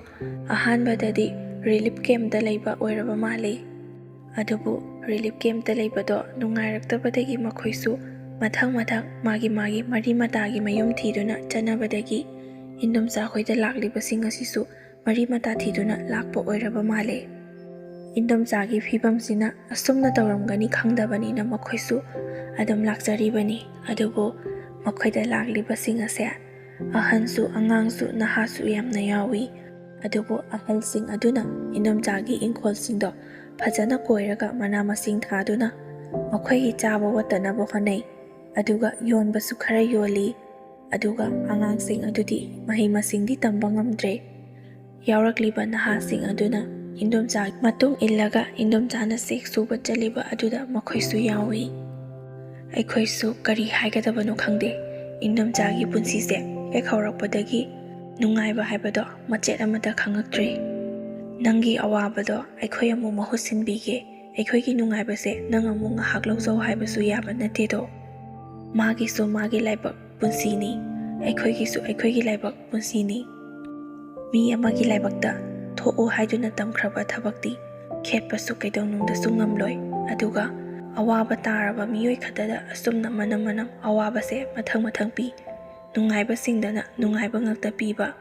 ꯑꯍꯥꯟꯕꯗꯗꯤ ꯔꯤꯂꯤꯐ ꯀꯦꯝꯞꯇ ꯂꯩꯕ ꯑꯣꯏꯔꯕ ꯃꯥꯜꯂꯤ꯫ ꯑꯗꯨꯕꯨ ꯔꯤꯂꯤꯐ ꯀꯦꯝꯞꯇ ꯂꯩꯕꯗꯣ ꯅꯨꯡꯉꯥꯏꯔꯛꯇꯕꯗꯒꯤ ꯃꯈꯣꯏꯁꯨ ꯃꯊꯪ ꯃꯊꯪ ꯃꯥꯒꯤ ꯃꯥꯒꯤ ꯃꯔꯤ ꯃꯇꯥꯒꯤ ꯃꯌꯨꯝ ꯊꯤꯗꯨꯅ ꯆꯠꯅꯕꯗꯒꯤ ꯏꯟꯗꯣꯝꯆꯥ ꯈꯣꯏꯗ ꯂꯥꯛꯂꯤꯕꯁꯤꯡ ꯑꯁꯤꯁꯨ ꯃꯔꯤ ꯃꯇꯥ ꯊꯤꯗꯨꯅ ꯂꯥꯛꯄ ꯑꯣꯏꯔꯕ ꯃꯥꯜꯂꯦ꯫ ꯏꯟꯗꯣꯝꯆꯥꯒꯤ ꯐꯤꯕꯝꯁꯤꯅ ꯑꯁꯨꯝꯅ ꯇꯧꯔꯝꯒꯅꯤ ꯈꯪꯗꯕꯅꯤꯅ ꯃꯈꯣꯏꯁꯨ ꯑꯗꯨꯝ ꯂꯥꯛꯆꯔꯤꯕꯅꯤ꯫ ꯑꯗꯨꯕꯨ ꯃꯈꯣꯏꯗ ꯂꯥꯛꯂꯤꯕꯁꯤꯡ ꯑꯁꯦ ꯑꯍꯟꯁꯨ ꯑꯉꯥꯡꯁꯨ ꯅꯍꯥꯁꯨ ꯌꯥꯝꯅ ꯌꯥꯎꯏ꯫ ꯑꯗꯨꯕꯨ ꯑꯍꯜꯁꯤꯡ ꯑꯗꯨꯅ ꯏꯟꯗꯣꯝꯆꯥꯒꯤ ꯏꯪꯈꯣꯜꯁꯤꯡꯗꯣ ꯐꯖꯅ ꯀꯣꯏꯔꯒ ꯃꯅꯥ ꯃꯁꯤꯡ ꯊꯥꯗꯨꯅ ꯃꯈꯣꯏꯒꯤ ꯆꯥꯕ ꯋꯥꯠꯇꯅꯕ ꯍꯣꯠꯅꯩ꯫ ꯑꯗꯨꯒ ꯌꯣꯟꯕꯁꯨ ꯈꯔ ꯌꯣꯜꯂꯤ꯫ ꯑꯗꯨꯒ ꯑꯉꯥꯡꯁꯤꯡ ꯑꯗꯨꯗꯤ ꯃꯍꯩ ꯃꯁꯤꯡꯗꯤ ꯇꯝꯕ ꯉꯝꯗ꯭ꯔꯦ꯫ ꯌꯥꯎꯔꯛꯂꯤꯕ ꯅꯍꯥꯁꯤꯡ ꯑꯗꯨꯅ ꯏꯟꯗꯣꯝꯆꯥꯒꯤ ꯃꯇꯨꯡ ꯏꯜꯂꯒ ꯏꯟꯗꯣꯝꯆꯥꯅ ꯆꯦꯛ ꯁꯨꯕ ꯆꯠꯂꯤꯕ ꯑꯗꯨꯗ ꯃꯈꯣꯏꯁꯨ ꯌꯥꯎꯏ꯫ ꯑꯩꯈꯣꯏꯁꯨ ꯀꯔꯤ ꯍꯥꯏꯒꯗꯕꯅꯣ ꯈꯪꯗꯦ꯫ ꯏꯟꯗꯣꯝꯆꯥꯒꯤ ꯄꯨꯟꯁꯤꯁꯦ ꯍꯦꯛ ꯍꯧꯔꯛꯄꯗꯒꯤ ꯅꯨꯡꯉꯥꯏꯕ ꯍꯥꯏꯕꯗꯣ ꯃꯆꯦꯠ ꯑꯃꯠꯇ ꯈꯪꯉꯛꯇ꯭ꯔꯦ꯫ ꯅꯪꯒꯤ ꯑꯋꯥꯕꯗꯣ ꯑꯩꯈꯣꯏ ꯑꯃꯨꯛ ꯃꯍꯨꯠ ꯁꯤꯟꯕꯤꯒꯦ꯫ ꯑꯩꯈꯣꯏꯒꯤ ꯅꯨꯡꯉꯥꯏꯕꯁꯦ ꯅꯪ ꯑꯃꯨꯛ ꯉꯥꯏꯍꯥꯛ ꯂꯧꯖꯧ ꯍꯥꯏꯕꯁꯨ ꯌꯥꯕ ꯅꯠꯇꯦꯗꯣ꯫ ꯃꯥꯒꯤꯁꯨ ꯃꯥꯒꯤ ꯂꯥꯏꯕꯛ ꯄꯨꯟꯁꯤꯅꯤ, ꯑꯩꯈꯣꯏꯒꯤꯁꯨ ꯑꯩꯈꯣꯏꯒꯤ ꯂꯥꯏꯕꯛ ꯄꯨꯟꯁꯤꯅꯤ꯫ ꯃꯤ ꯑꯃꯒꯤ ꯂꯥꯏꯕꯛꯇ ꯊꯣꯛꯎ ꯍꯥꯏꯗꯨꯅ ꯇꯝꯈ꯭ꯔꯕ ꯊꯕꯛꯇꯤ ꯈꯦꯠꯄꯁꯨ ꯀꯩꯗꯧꯅꯨꯡꯗꯁꯨ ꯉꯝꯂꯣꯏ꯫ ꯑꯗꯨꯒ ꯑꯋꯥꯕ ꯇꯥꯔꯕ ꯃꯤꯑꯣꯏ ꯈꯛꯇꯗ ꯑꯁꯨꯝꯅ ꯃꯅꯝ ꯃꯅꯝ ꯑꯋꯥꯕꯁꯦ ꯃꯊꯪ ꯃꯊꯪ ꯄꯤ꯫ ꯅꯨꯡꯉꯥꯏꯕꯁꯤꯡꯗꯅ ꯅꯨꯡꯉꯥꯏꯕ ꯉꯛꯇ ꯄꯤꯕ꯫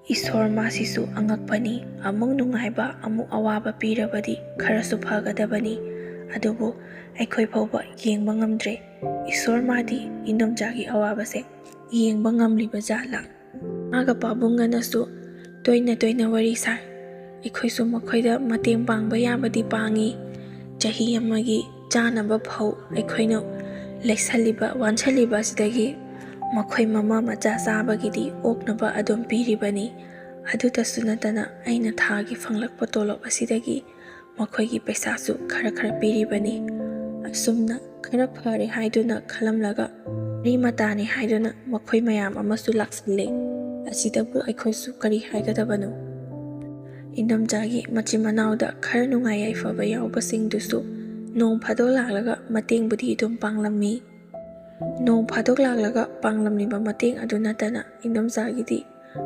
ꯏꯁꯣꯔ ꯃꯥꯁꯤꯁꯨ ꯑꯉꯛꯄꯅꯤ꯫ ꯑꯃꯨꯛ ꯅꯨꯡꯉꯥꯏꯕ, ꯑꯃꯨꯛ ꯑꯋꯥꯕ ꯄꯤꯔꯕꯗꯤ ꯈꯔꯁꯨ ꯐꯒꯗꯕꯅꯤ꯫ ꯑꯗꯨꯕꯨ ꯑꯩꯈꯣꯏ ꯐꯥꯎꯕ ꯌꯦꯡꯕ ꯉꯝꯗ꯭ꯔꯦ꯫ ꯏꯁꯣꯔ ꯃꯥꯗꯤ ꯏꯟꯗꯣꯝꯆꯥꯒꯤ ꯑꯋꯥꯕꯁꯦ ꯌꯦꯡꯕ ꯉꯝꯂꯤꯕ ꯖꯥꯠꯂꯥ? ꯃꯥꯒ ꯄꯥꯕꯨꯡꯒꯅꯁꯨ ꯇꯣꯏꯅ ꯇꯣꯏꯅ ꯋꯥꯔꯤ ꯁꯥꯏ꯫ ꯑꯩꯈꯣꯏꯁꯨ ꯃꯈꯣꯏꯗ ꯃꯇꯦꯡ ꯄꯥꯡꯕ ꯌꯥꯕꯗꯤ ꯄꯥꯡꯉꯤ꯫ ꯆꯍꯤ ꯑꯃꯒꯤ ꯆꯥꯅꯕ ꯐꯧ ꯑꯩꯈꯣꯏꯅ ꯂꯩꯁꯜꯂꯤꯕ, ꯋꯥꯟꯁꯜꯂꯤꯕ ꯑꯁꯤꯗꯒꯤ ꯃꯈꯣꯏ ꯃꯃꯥ ꯃꯆꯥ ꯆꯥꯕꯒꯤꯗꯤ ꯑꯣꯛꯅꯕ ꯑꯗꯨꯝ ꯄꯤꯔꯤꯕꯅꯤ꯫ ꯑꯗꯨꯇꯁꯨ ꯅꯠꯇꯅ ꯑꯩꯅ ꯊꯥꯒꯤ ꯐꯪꯂꯛꯄ ꯇꯣꯂꯣꯞ ꯑꯁꯤꯗꯒꯤ ꯃꯈꯣꯏꯒꯤ ꯄꯩꯁꯥꯁꯨ ꯈꯔ ꯈꯔ ꯄꯤꯔꯤꯕꯅꯤ꯫ ꯑꯁꯨꯝꯅ ꯈꯔ ꯐꯔꯦ ꯍꯥꯏꯗꯨꯅ ꯈꯜꯂꯝꯂꯒ ꯃꯔꯤ ꯃꯇꯥꯅꯤ ꯍꯥꯏꯗꯨꯅ ꯃꯈꯣꯏ ꯃꯌꯥꯝ ꯑꯃꯁꯨ ꯂꯥꯛꯁꯤꯜꯂꯦ꯫ ꯑꯁꯤꯗꯕꯨ ꯑꯩꯈꯣꯏꯁꯨ ꯀꯔꯤ ꯍꯥꯏꯒꯗꯕꯅꯣ? ꯏꯟꯗꯣꯝꯆꯥꯒꯤ ꯃꯆꯤꯟ ꯃꯅꯥꯎꯗ ꯈꯔ ꯅꯨꯡꯉꯥꯏ ꯌꯥꯏꯐꯕ ꯌꯥꯎꯕꯁꯤꯡꯗꯨꯁꯨ ꯅꯣꯡ ꯐꯥꯗꯣꯛ ꯂꯥꯛꯂꯒ ꯃꯇꯦꯡꯕꯨꯗꯤ ꯑꯗꯨꯝ ꯄꯥꯡꯂꯝꯃꯤ꯫ ꯅꯣꯡ ꯐꯥꯗꯣꯛ ꯂꯥꯛꯂꯒ ꯄꯥꯡꯂꯝꯂꯤꯕ ꯃꯇꯦꯡ ꯑꯗꯨ ꯅꯠꯇꯅ ꯏꯟꯗꯣꯝꯆꯥꯒꯤꯗꯤ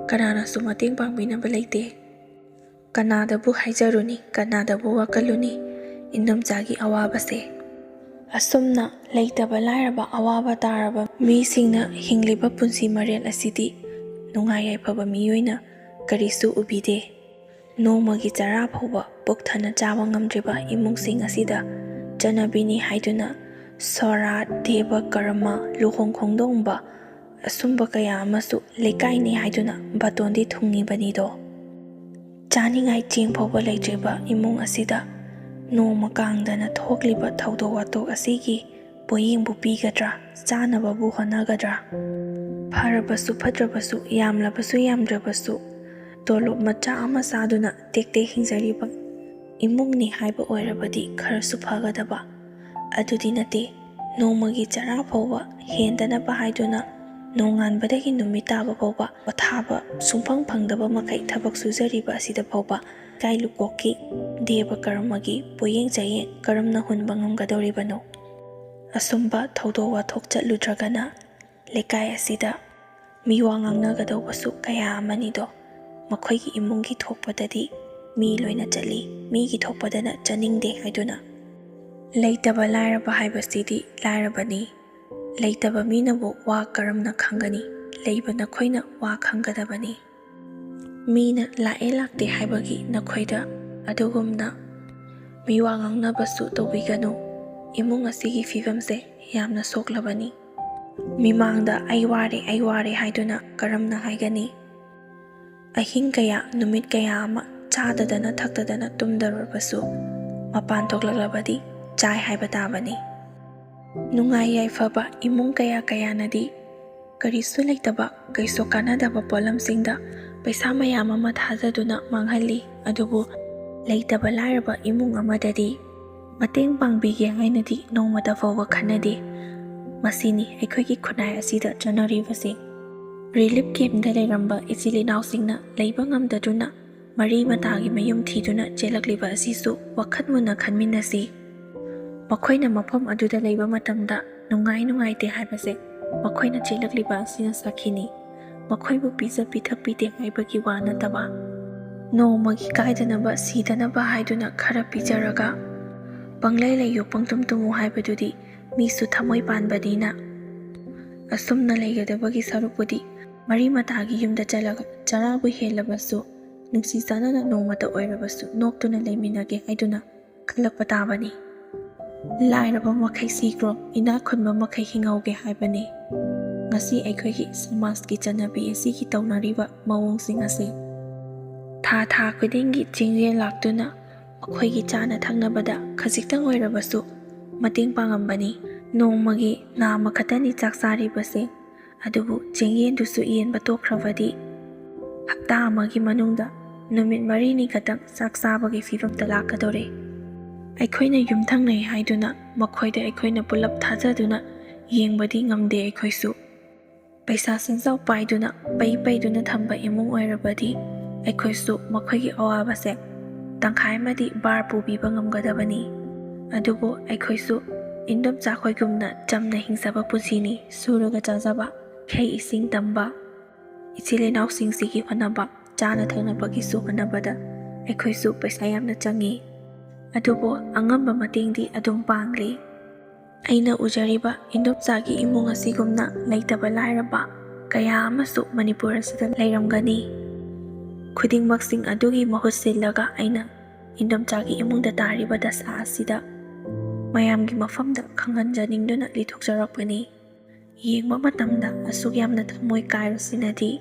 ꯀꯅꯥꯅꯁꯨ ꯃꯇꯦꯡ ꯄꯥꯡꯕꯤꯅꯕ ꯂꯩꯇꯦ꯫ ꯀꯅꯥꯗꯕꯨ ꯍꯥꯏꯖꯔꯨꯅꯤ, ꯀꯅꯥꯗꯕꯨ ꯋꯥꯀꯜꯂꯨꯅꯤ? ꯏꯟꯗꯣꯝꯆꯥꯒꯤ ꯑꯋꯥꯕꯁꯦ꯫ ꯑꯁꯨꯝꯅ ꯂꯩꯇꯕ ꯂꯥꯏꯔꯕ, ꯑꯋꯥꯕ ꯇꯥꯔꯕ ꯃꯤꯁꯤꯡꯅ ꯍꯤꯡꯂꯤꯕ ꯄꯨꯟꯁꯤ ꯃꯔꯦꯜ ꯑꯁꯤꯗꯤ ꯅꯨꯡꯉꯥꯏ ꯌꯥꯏꯐꯕ ꯃꯤꯑꯣꯏꯅ ꯀꯔꯤꯁꯨ ꯎꯕꯤꯗꯦ꯫ ꯅꯣꯡꯃꯒꯤ ꯆꯔꯥ ꯐꯥꯎꯕ ꯄꯨꯛ ꯊꯟꯅ ꯆꯥꯕ ꯉꯝꯗ꯭ꯔꯤꯕ ꯏꯃꯨꯡꯁꯤꯡ ꯑꯁꯤꯗ ꯆꯠꯅꯕꯤꯅꯤ ꯍꯥꯏꯗꯨꯅ ꯁꯣꯔꯥꯠ, ꯗꯦꯕ ꯀꯔꯃ, ꯂꯨꯍꯣꯡ ꯈꯣꯡꯗꯣꯡꯕ, ꯑꯁꯨꯝꯕ ꯀꯌꯥ ꯑꯃꯁꯨ ꯂꯩꯀꯥꯏꯅꯤ ꯍꯥꯏꯗꯨꯅ ꯕꯥꯇꯣꯟꯗꯤ ꯊꯨꯡꯉꯤꯕꯅꯤꯗꯣ꯫ ꯆꯥꯅꯤꯡꯉꯥꯏ ꯆꯦꯡ ꯐꯥꯎꯕ ꯂꯩꯇ꯭ꯔꯤꯕ ꯏꯃꯨꯡ ꯑꯁꯤꯗ ꯅꯣꯡꯃ ꯀꯥꯡꯗꯅ ꯊꯣꯛꯂꯤꯕ ꯊꯧꯗꯣꯛ ꯋꯥꯊꯣꯛ ꯑꯁꯤꯒꯤ ꯄꯣꯌꯦꯡꯕꯨ ꯄꯤꯒꯗ꯭ꯔꯥ, ꯆꯥꯅꯕꯕꯨ ꯍꯣꯠꯅꯒꯗ꯭ꯔꯥ? ꯐꯔꯕꯁꯨ ꯐꯠꯇ꯭ꯔꯕꯁꯨ, ꯌꯥꯝꯂꯕꯁꯨ ꯌꯥꯝꯗ꯭ꯔꯕꯁꯨ, ꯇꯣꯂꯣꯞ ꯃꯆꯥ ꯑꯃ ꯆꯥꯗꯨꯅ ꯇꯦꯛ ꯇꯦꯛ ꯍꯤꯡꯖꯔꯤꯕ ꯏꯃꯨꯡꯅꯤ ꯍꯥꯏꯕ ꯑꯣꯏꯔꯕꯗꯤ ꯈꯔꯁꯨ ꯐꯒꯗꯕ꯫ ꯑꯗꯨꯗꯤ ꯅꯠꯇꯦ, ꯅꯣꯡꯃꯒꯤ ꯆꯔꯥ ꯐꯥꯎꯕ ꯍꯦꯟꯗꯅꯕ ꯍꯥꯏꯗꯨꯅ ꯅꯣꯡꯉꯥꯟꯕꯗꯒꯤ ꯅꯨꯃꯤꯠ ꯇꯥꯕ ꯐꯥꯎꯕ ꯄꯣꯊꯥꯕ ꯁꯨꯡꯐꯪ ꯐꯪꯗꯕ ꯃꯈꯩ ꯊꯕꯛ ꯁꯨꯖꯔꯤꯕ ꯑꯁꯤꯗ ꯐꯥꯎꯕ ꯏꯀꯥꯏ ꯂꯨꯀꯣꯛꯀꯤ ꯗꯦꯕ ꯀꯔꯃꯒꯤ ꯄꯣꯌꯦꯡ ꯆꯥꯌꯦꯡ ꯀꯔꯝꯅ ꯍꯨꯟꯕ ꯉꯝꯒꯗꯧꯔꯤꯕꯅꯣ? ꯑꯁꯨꯝꯕ ꯊꯧꯗꯣꯛ ꯋꯥꯊꯣꯛ ꯆꯠꯂꯨꯗ꯭ꯔꯒꯅ ꯂꯩꯀꯥꯏ ꯑꯁꯤꯗ ꯃꯤꯋꯥ ꯉꯥꯡꯅꯒꯗꯧꯕꯁꯨ ꯀꯌꯥ ꯑꯃꯅꯤꯗꯣ꯫ ꯃꯈꯣꯏꯒꯤ ꯏꯃꯨꯡꯒꯤ ꯊꯣꯛꯄꯗꯗꯤ ꯃꯤ ꯂꯣꯏꯅ ꯆꯠꯂꯤ, ꯃꯤꯒꯤ ꯊꯣꯛꯄꯗꯅ ꯆꯠꯅꯤꯡꯗꯦ ꯍꯥꯏꯗꯨꯅ꯫ ꯂꯩꯇꯕ ꯂꯥꯏꯔꯕ ꯍꯥꯏꯕꯁꯤꯗꯤ ꯂꯥꯏꯔꯕꯅꯤ꯫ ꯂꯩꯇꯕ ꯃꯤꯅꯕꯨ ꯋꯥ ꯀꯔꯝꯅ ꯈꯪꯒꯅꯤ? ꯂꯩꯕ ꯅꯈꯣꯏꯅ ꯋꯥ ꯈꯪꯒꯗꯕꯅꯤ꯫ ꯃꯤꯅ ꯂꯥꯛꯑꯦ ꯂꯥꯛꯇꯦ ꯍꯥꯏꯕꯒꯤ ꯅꯈꯣꯏꯗ ꯑꯗꯨꯒꯨꯝꯅ ꯃꯤꯋꯥ ꯉꯥꯡꯅꯕꯁꯨ ꯇꯧꯕꯤꯒꯅꯨ꯫ ꯏꯃꯨꯡ ꯑꯁꯤꯒꯤ ꯐꯤꯕꯝꯁꯦ ꯌꯥꯝꯅ ꯁꯣꯛꯂꯕꯅꯤ꯫ ꯃꯤꯃꯥꯡꯗ "ꯑꯩ ꯋꯥꯔꯦ, ꯑꯩ ꯋꯥꯔꯦ" ꯍꯥꯏꯗꯨꯅ ꯀꯔꯝꯅ ꯍꯥꯏꯒꯅꯤ? ꯑꯍꯤꯡ ꯀꯌꯥ, ꯅꯨꯃꯤꯠ ꯀꯌꯥ ꯑꯃ ꯆꯥꯗꯗꯅ ꯊꯛꯇꯗꯅ ꯇꯨꯝꯗꯧꯔꯕꯁꯨ, ꯃꯄꯥꯟ ꯊꯣꯛꯂꯛꯂꯕꯗꯤ ꯆꯥꯏ ꯍꯥꯏꯕ ꯇꯥꯕꯅꯤ꯫ ꯅꯨꯡꯉꯥꯏ ꯌꯥꯏꯐꯕ ꯏꯃꯨꯡ ꯀꯌꯥ ꯀꯌꯥꯅꯗꯤ ꯀꯔꯤꯁꯨ ꯂꯩꯇꯕ, ꯀꯩꯁꯨ ꯀꯥꯟꯅꯗꯕ ꯄꯣꯠꯂꯝꯁꯤꯡꯗ ꯄꯩꯁꯥ ꯃꯌꯥꯝ ꯑꯃ ꯊꯥꯗꯗꯨꯅ ꯃꯥꯡꯍꯜꯂꯤ꯫ ꯑꯗꯨꯕꯨ ꯂꯩꯇꯕ ꯂꯥꯏꯔꯕ ꯏꯃꯨꯡ ꯑꯃꯗꯗꯤ ꯃꯇꯦꯡ ꯄꯥꯡꯕꯤꯒꯦ ꯍꯥꯏꯅꯗꯤ ꯅꯣꯡꯃꯇ ꯐꯥꯎꯕ ꯈꯟꯅꯗꯦ꯫ ꯃꯁꯤꯅꯤ ꯑꯩꯈꯣꯏꯒꯤ ꯈꯨꯟꯅꯥꯏ ꯑꯁꯤꯗ ꯆꯠꯅꯔꯤꯕꯁꯤ꯫ ꯔꯤꯂꯤꯐ ꯀꯦꯝꯞꯇ ꯂꯩꯔꯝꯕ ꯏꯆꯤꯜ ꯏꯅꯥꯎꯁꯤꯡꯅ ꯂꯩꯕ ꯉꯝꯗꯗꯨꯅ ꯃꯔꯤ ꯃꯇꯥꯒꯤ ꯃꯌꯨꯝ ꯊꯤꯗꯨꯅ ꯆꯦꯜꯂꯛꯂꯤꯕ ꯑꯁꯤꯁꯨ ꯋꯥꯈꯜ ꯃꯨꯟꯅ ꯈꯟꯃꯤꯟꯅꯁꯤ꯫ ꯃꯈꯣꯏꯅ ꯃꯐꯝ ꯑꯗꯨꯗ ꯂꯩꯕ ꯃꯇꯝꯗ ꯅꯨꯡꯉꯥꯏ ꯅꯨꯡꯉꯥꯏꯇꯦ ꯍꯥꯏꯕꯁꯦ ꯃꯈꯣꯏꯅ ꯆꯦꯜꯂꯛꯂꯤꯕ ꯑꯁꯤꯅ ꯁꯥꯈꯤꯅꯤ꯫ ꯃꯈꯣꯏꯕꯨ ꯄꯤꯖ ꯄꯤꯊꯛꯄꯤꯗꯦ ꯍꯥꯏꯕꯒꯤ ꯋꯥ ꯅꯠꯇꯕ, ꯅꯣꯡꯃꯒꯤ ꯀꯥꯏꯗꯅꯕ ꯁꯤꯗꯅꯕ ꯍꯥꯏꯗꯨꯅ ꯈꯔ ꯄꯤꯖꯔꯒ ꯄꯪꯂꯩ ꯂꯩꯌꯨ, ꯄꯪꯇꯨꯝ ꯇꯨꯝꯃꯨ ꯍꯥꯏꯕꯗꯨꯗꯤ ꯃꯤꯁꯨ ꯊꯃꯣꯏ ꯄꯥꯟꯕꯅꯤꯅ꯫ ꯑꯁꯨꯝꯅ ꯂꯩꯒꯗꯕꯒꯤ ꯁꯔꯨꯛꯄꯨꯗꯤ ꯃꯔꯤ ꯃꯇꯥꯒꯤ ꯌꯨꯝꯗ ꯆꯠꯂꯒ ꯆꯔꯥꯕꯨ ꯍꯦꯜꯂꯕꯁꯨ ꯅꯨꯡꯁꯤ ꯆꯥꯟꯅꯅ ꯅꯣꯡꯃꯇ ꯑꯣꯏꯔꯕꯁꯨ ꯅꯣꯛꯇꯨꯅ ꯂꯩꯃꯤꯟꯅꯒꯦ ꯍꯥꯏꯗꯨꯅ ꯈꯜꯂꯛꯄ ꯇꯥꯕꯅꯤ꯫ ꯂꯥꯏꯔꯕ ꯃꯈꯩ ꯁꯤꯈ꯭ꯔꯣ, ꯏꯅꯥꯛ ꯈꯨꯟꯕ ꯃꯈꯩ ꯍꯤꯡꯍꯧꯒꯦ ꯍꯥꯏꯕꯅꯤ꯫ ꯉꯁꯤ ꯑꯩꯈꯣꯏꯒꯤ ꯁꯃꯥꯖꯀꯤ ꯆꯠꯅꯕꯤ ꯑꯁꯤꯒꯤ ꯇꯧꯅꯔꯤꯕ ꯃꯑꯣꯡꯁꯤꯡ ꯑꯁꯤ ꯊꯥ ꯊꯥ ꯈꯨꯗꯤꯡꯒꯤ ꯆꯤꯡꯂꯦꯟ ꯂꯥꯛꯇꯨꯅ ꯃꯈꯣꯏꯒꯤ ꯆꯥꯅ ꯊꯛꯅꯕꯗ ꯈꯖꯤꯛꯇꯪ ꯑꯣꯏꯔꯕꯁꯨ ꯃꯇꯦꯡ ꯄꯥꯡꯉꯝꯕꯅꯤ꯫ ꯅꯣꯡꯃꯒꯤ ꯅꯥꯃ ꯈꯛꯇꯅꯤ ꯆꯥꯛ ꯆꯥꯔꯤꯕꯁꯦ, ꯑꯗꯨꯕꯨ ꯆꯤꯡꯌꯦꯟꯗꯨꯁꯨ ꯌꯦꯟꯕ ꯇꯣꯛꯈ꯭ꯔꯕꯗꯤ ꯍꯞꯇꯥ ꯑꯃꯒꯤ ꯃꯅꯨꯡꯗ ꯅꯨꯃꯤꯠ ꯃꯔꯤꯅꯤ ꯈꯛꯇꯪ ꯆꯥꯛ ꯆꯥꯕꯒꯤ ꯐꯤꯕꯝꯗ ꯂꯥꯛꯀꯗꯧꯔꯦ꯫ ꯑꯩꯈꯣꯏꯅ ꯌꯨꯝꯊꯪꯅꯩ ꯍꯥꯏꯗꯨꯅ ꯃꯈꯣꯏꯗ ꯑꯩꯈꯣꯏꯅ ꯄꯨꯂꯞ ꯊꯥꯖꯗꯨꯅ ꯌꯦꯡꯕꯗꯤ ꯉꯝꯗꯦ꯫ ꯑꯩꯈꯣꯏꯁꯨ ꯄꯩꯁꯥ ꯁꯦꯟꯖꯥꯎ ꯄꯥꯏꯗꯨꯅ ꯄꯩ ꯄꯩꯗꯨꯅ ꯊꯝꯕ ꯏꯃꯨꯡ ꯑꯣꯏꯔꯕꯗꯤ ꯑꯩꯈꯣꯏꯁꯨ ꯃꯈꯣꯏꯒꯤ ꯑꯋꯥꯕꯁꯦ ꯇꯪꯈꯥꯏ ꯑꯃꯗꯤ ꯚꯥꯔ ꯄꯨꯕꯤꯕ ꯉꯝꯒꯗꯕꯅꯤ꯫ ꯑꯗꯨꯕꯨ ꯑꯩꯈꯣꯏꯁꯨ ꯏꯟꯗꯣꯝꯆꯥꯈꯣꯏꯒꯨꯝꯅ ꯆꯝꯅ ꯍꯤꯡꯖꯕ ꯄꯨꯟꯁꯤꯅꯤ꯫ ꯁꯨꯔꯒ ꯆꯥꯖꯕ, ꯏꯍꯩ ꯏꯁꯤꯡ ꯇꯝꯕ, ꯏꯆꯤꯜ ꯏꯅꯥꯎꯁꯤꯡꯁꯤꯒꯤ ꯍꯣꯠꯅꯕ, ꯆꯥꯅ ꯊꯛꯅꯕꯒꯤꯁꯨ ꯍꯣꯠꯅꯕꯗ ꯑꯩꯈꯣꯏꯁꯨ ꯄꯩꯁꯥ ꯌꯥꯝꯅ ꯆꯪꯉꯤ꯫ ꯑꯗꯨꯕꯨ ꯑꯉꯝꯕ ꯃꯇꯦꯡꯗꯤ ꯑꯗꯨꯝ ꯄꯥꯡꯂꯤ꯫ ꯑꯩꯅ ꯎꯖꯔꯤꯕ ꯏꯟꯗꯣꯝꯆꯥꯒꯤ ꯏꯃꯨꯡ ꯑꯁꯤꯒꯨꯝꯅ ꯂꯩꯇꯕ ꯂꯥꯏꯔꯕ ꯀꯌꯥ ꯑꯃꯁꯨ ꯃꯅꯤꯄꯨꯔ ꯑꯁꯤꯗ ꯂꯩꯔꯝꯒꯅꯤ꯫ ꯈꯨꯗꯤꯡꯃꯛꯁꯤꯡ ꯑꯗꯨꯒꯤ ꯃꯍꯨꯠ ꯁꯤꯜꯂꯒ ꯑꯩꯅ ꯏꯟꯗꯣꯝꯆꯥꯒꯤ ꯏꯃꯨꯡꯗ ꯇꯥꯔꯤꯕ ꯗꯁꯥ ꯑꯁꯤꯗ ꯃꯌꯥꯝꯒꯤ ꯃꯐꯝꯗ ꯈꯪꯍꯟꯖꯅꯤꯡꯗꯨꯅ ꯂꯤꯊꯣꯛꯆꯔꯛꯄꯅꯤ꯫ ꯌꯦꯡꯕ ꯃꯇꯝꯗ ꯑꯁꯨꯛ ꯌꯥꯝꯅ ꯊꯃꯣꯏ ꯀꯥꯏꯔꯤꯁꯤꯅꯗꯤ,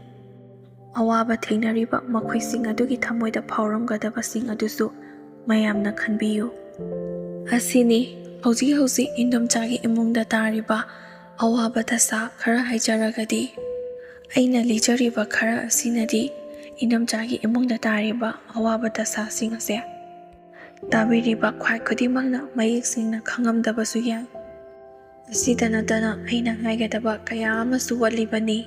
ꯑꯋꯥꯕ ꯊꯦꯡꯅꯔꯤꯕ ꯃꯈꯣꯏꯁꯤꯡ ꯑꯗꯨꯒꯤ ꯊꯃꯣꯏꯗ ꯐꯥꯎꯔꯝꯒꯗꯕꯁꯤꯡ ꯑꯗꯨꯁꯨ ꯃꯌꯥꯝꯅ ꯈꯟꯕꯤꯌꯨ꯫ ꯑꯁꯤꯅꯤ ꯍꯧꯖꯤꯛ ꯍꯧꯖꯤꯛ ꯏꯟꯗꯣꯝꯆꯥꯒꯤ ꯏꯃꯨꯡꯗ ꯇꯥꯔꯤꯕ ꯑꯋꯥꯕ ꯗꯁꯥ ꯈꯔ ꯍꯥꯏꯖꯔꯒꯗꯤ, ꯑꯩꯅ ꯂꯤꯖꯔꯤꯕ ꯈꯔ ꯑꯁꯤꯅꯗꯤ ꯏꯟꯗꯣꯝꯆꯥꯒꯤ ꯏꯃꯨꯡꯗ ꯇꯥꯔꯤꯕ ꯑꯋꯥꯕ ꯗꯁꯥꯁꯤꯡ ꯑꯁꯦ ꯇꯥꯕꯤꯔꯤꯕ ꯈ꯭ꯋꯥꯏ ꯈꯨꯗꯤꯡꯃꯛꯅ ꯃꯌꯦꯛ ꯁꯦꯡꯅ ꯈꯪꯉꯝꯗꯕꯁꯨ ꯌꯥꯏ꯫ ꯑꯁꯤꯗ ꯅꯠꯇꯅ ꯑꯩꯅ ꯍꯥꯏꯒꯗꯕ ꯀꯌꯥ ꯑꯃꯁꯨ ꯋꯥꯠꯂꯤꯕꯅꯤ꯫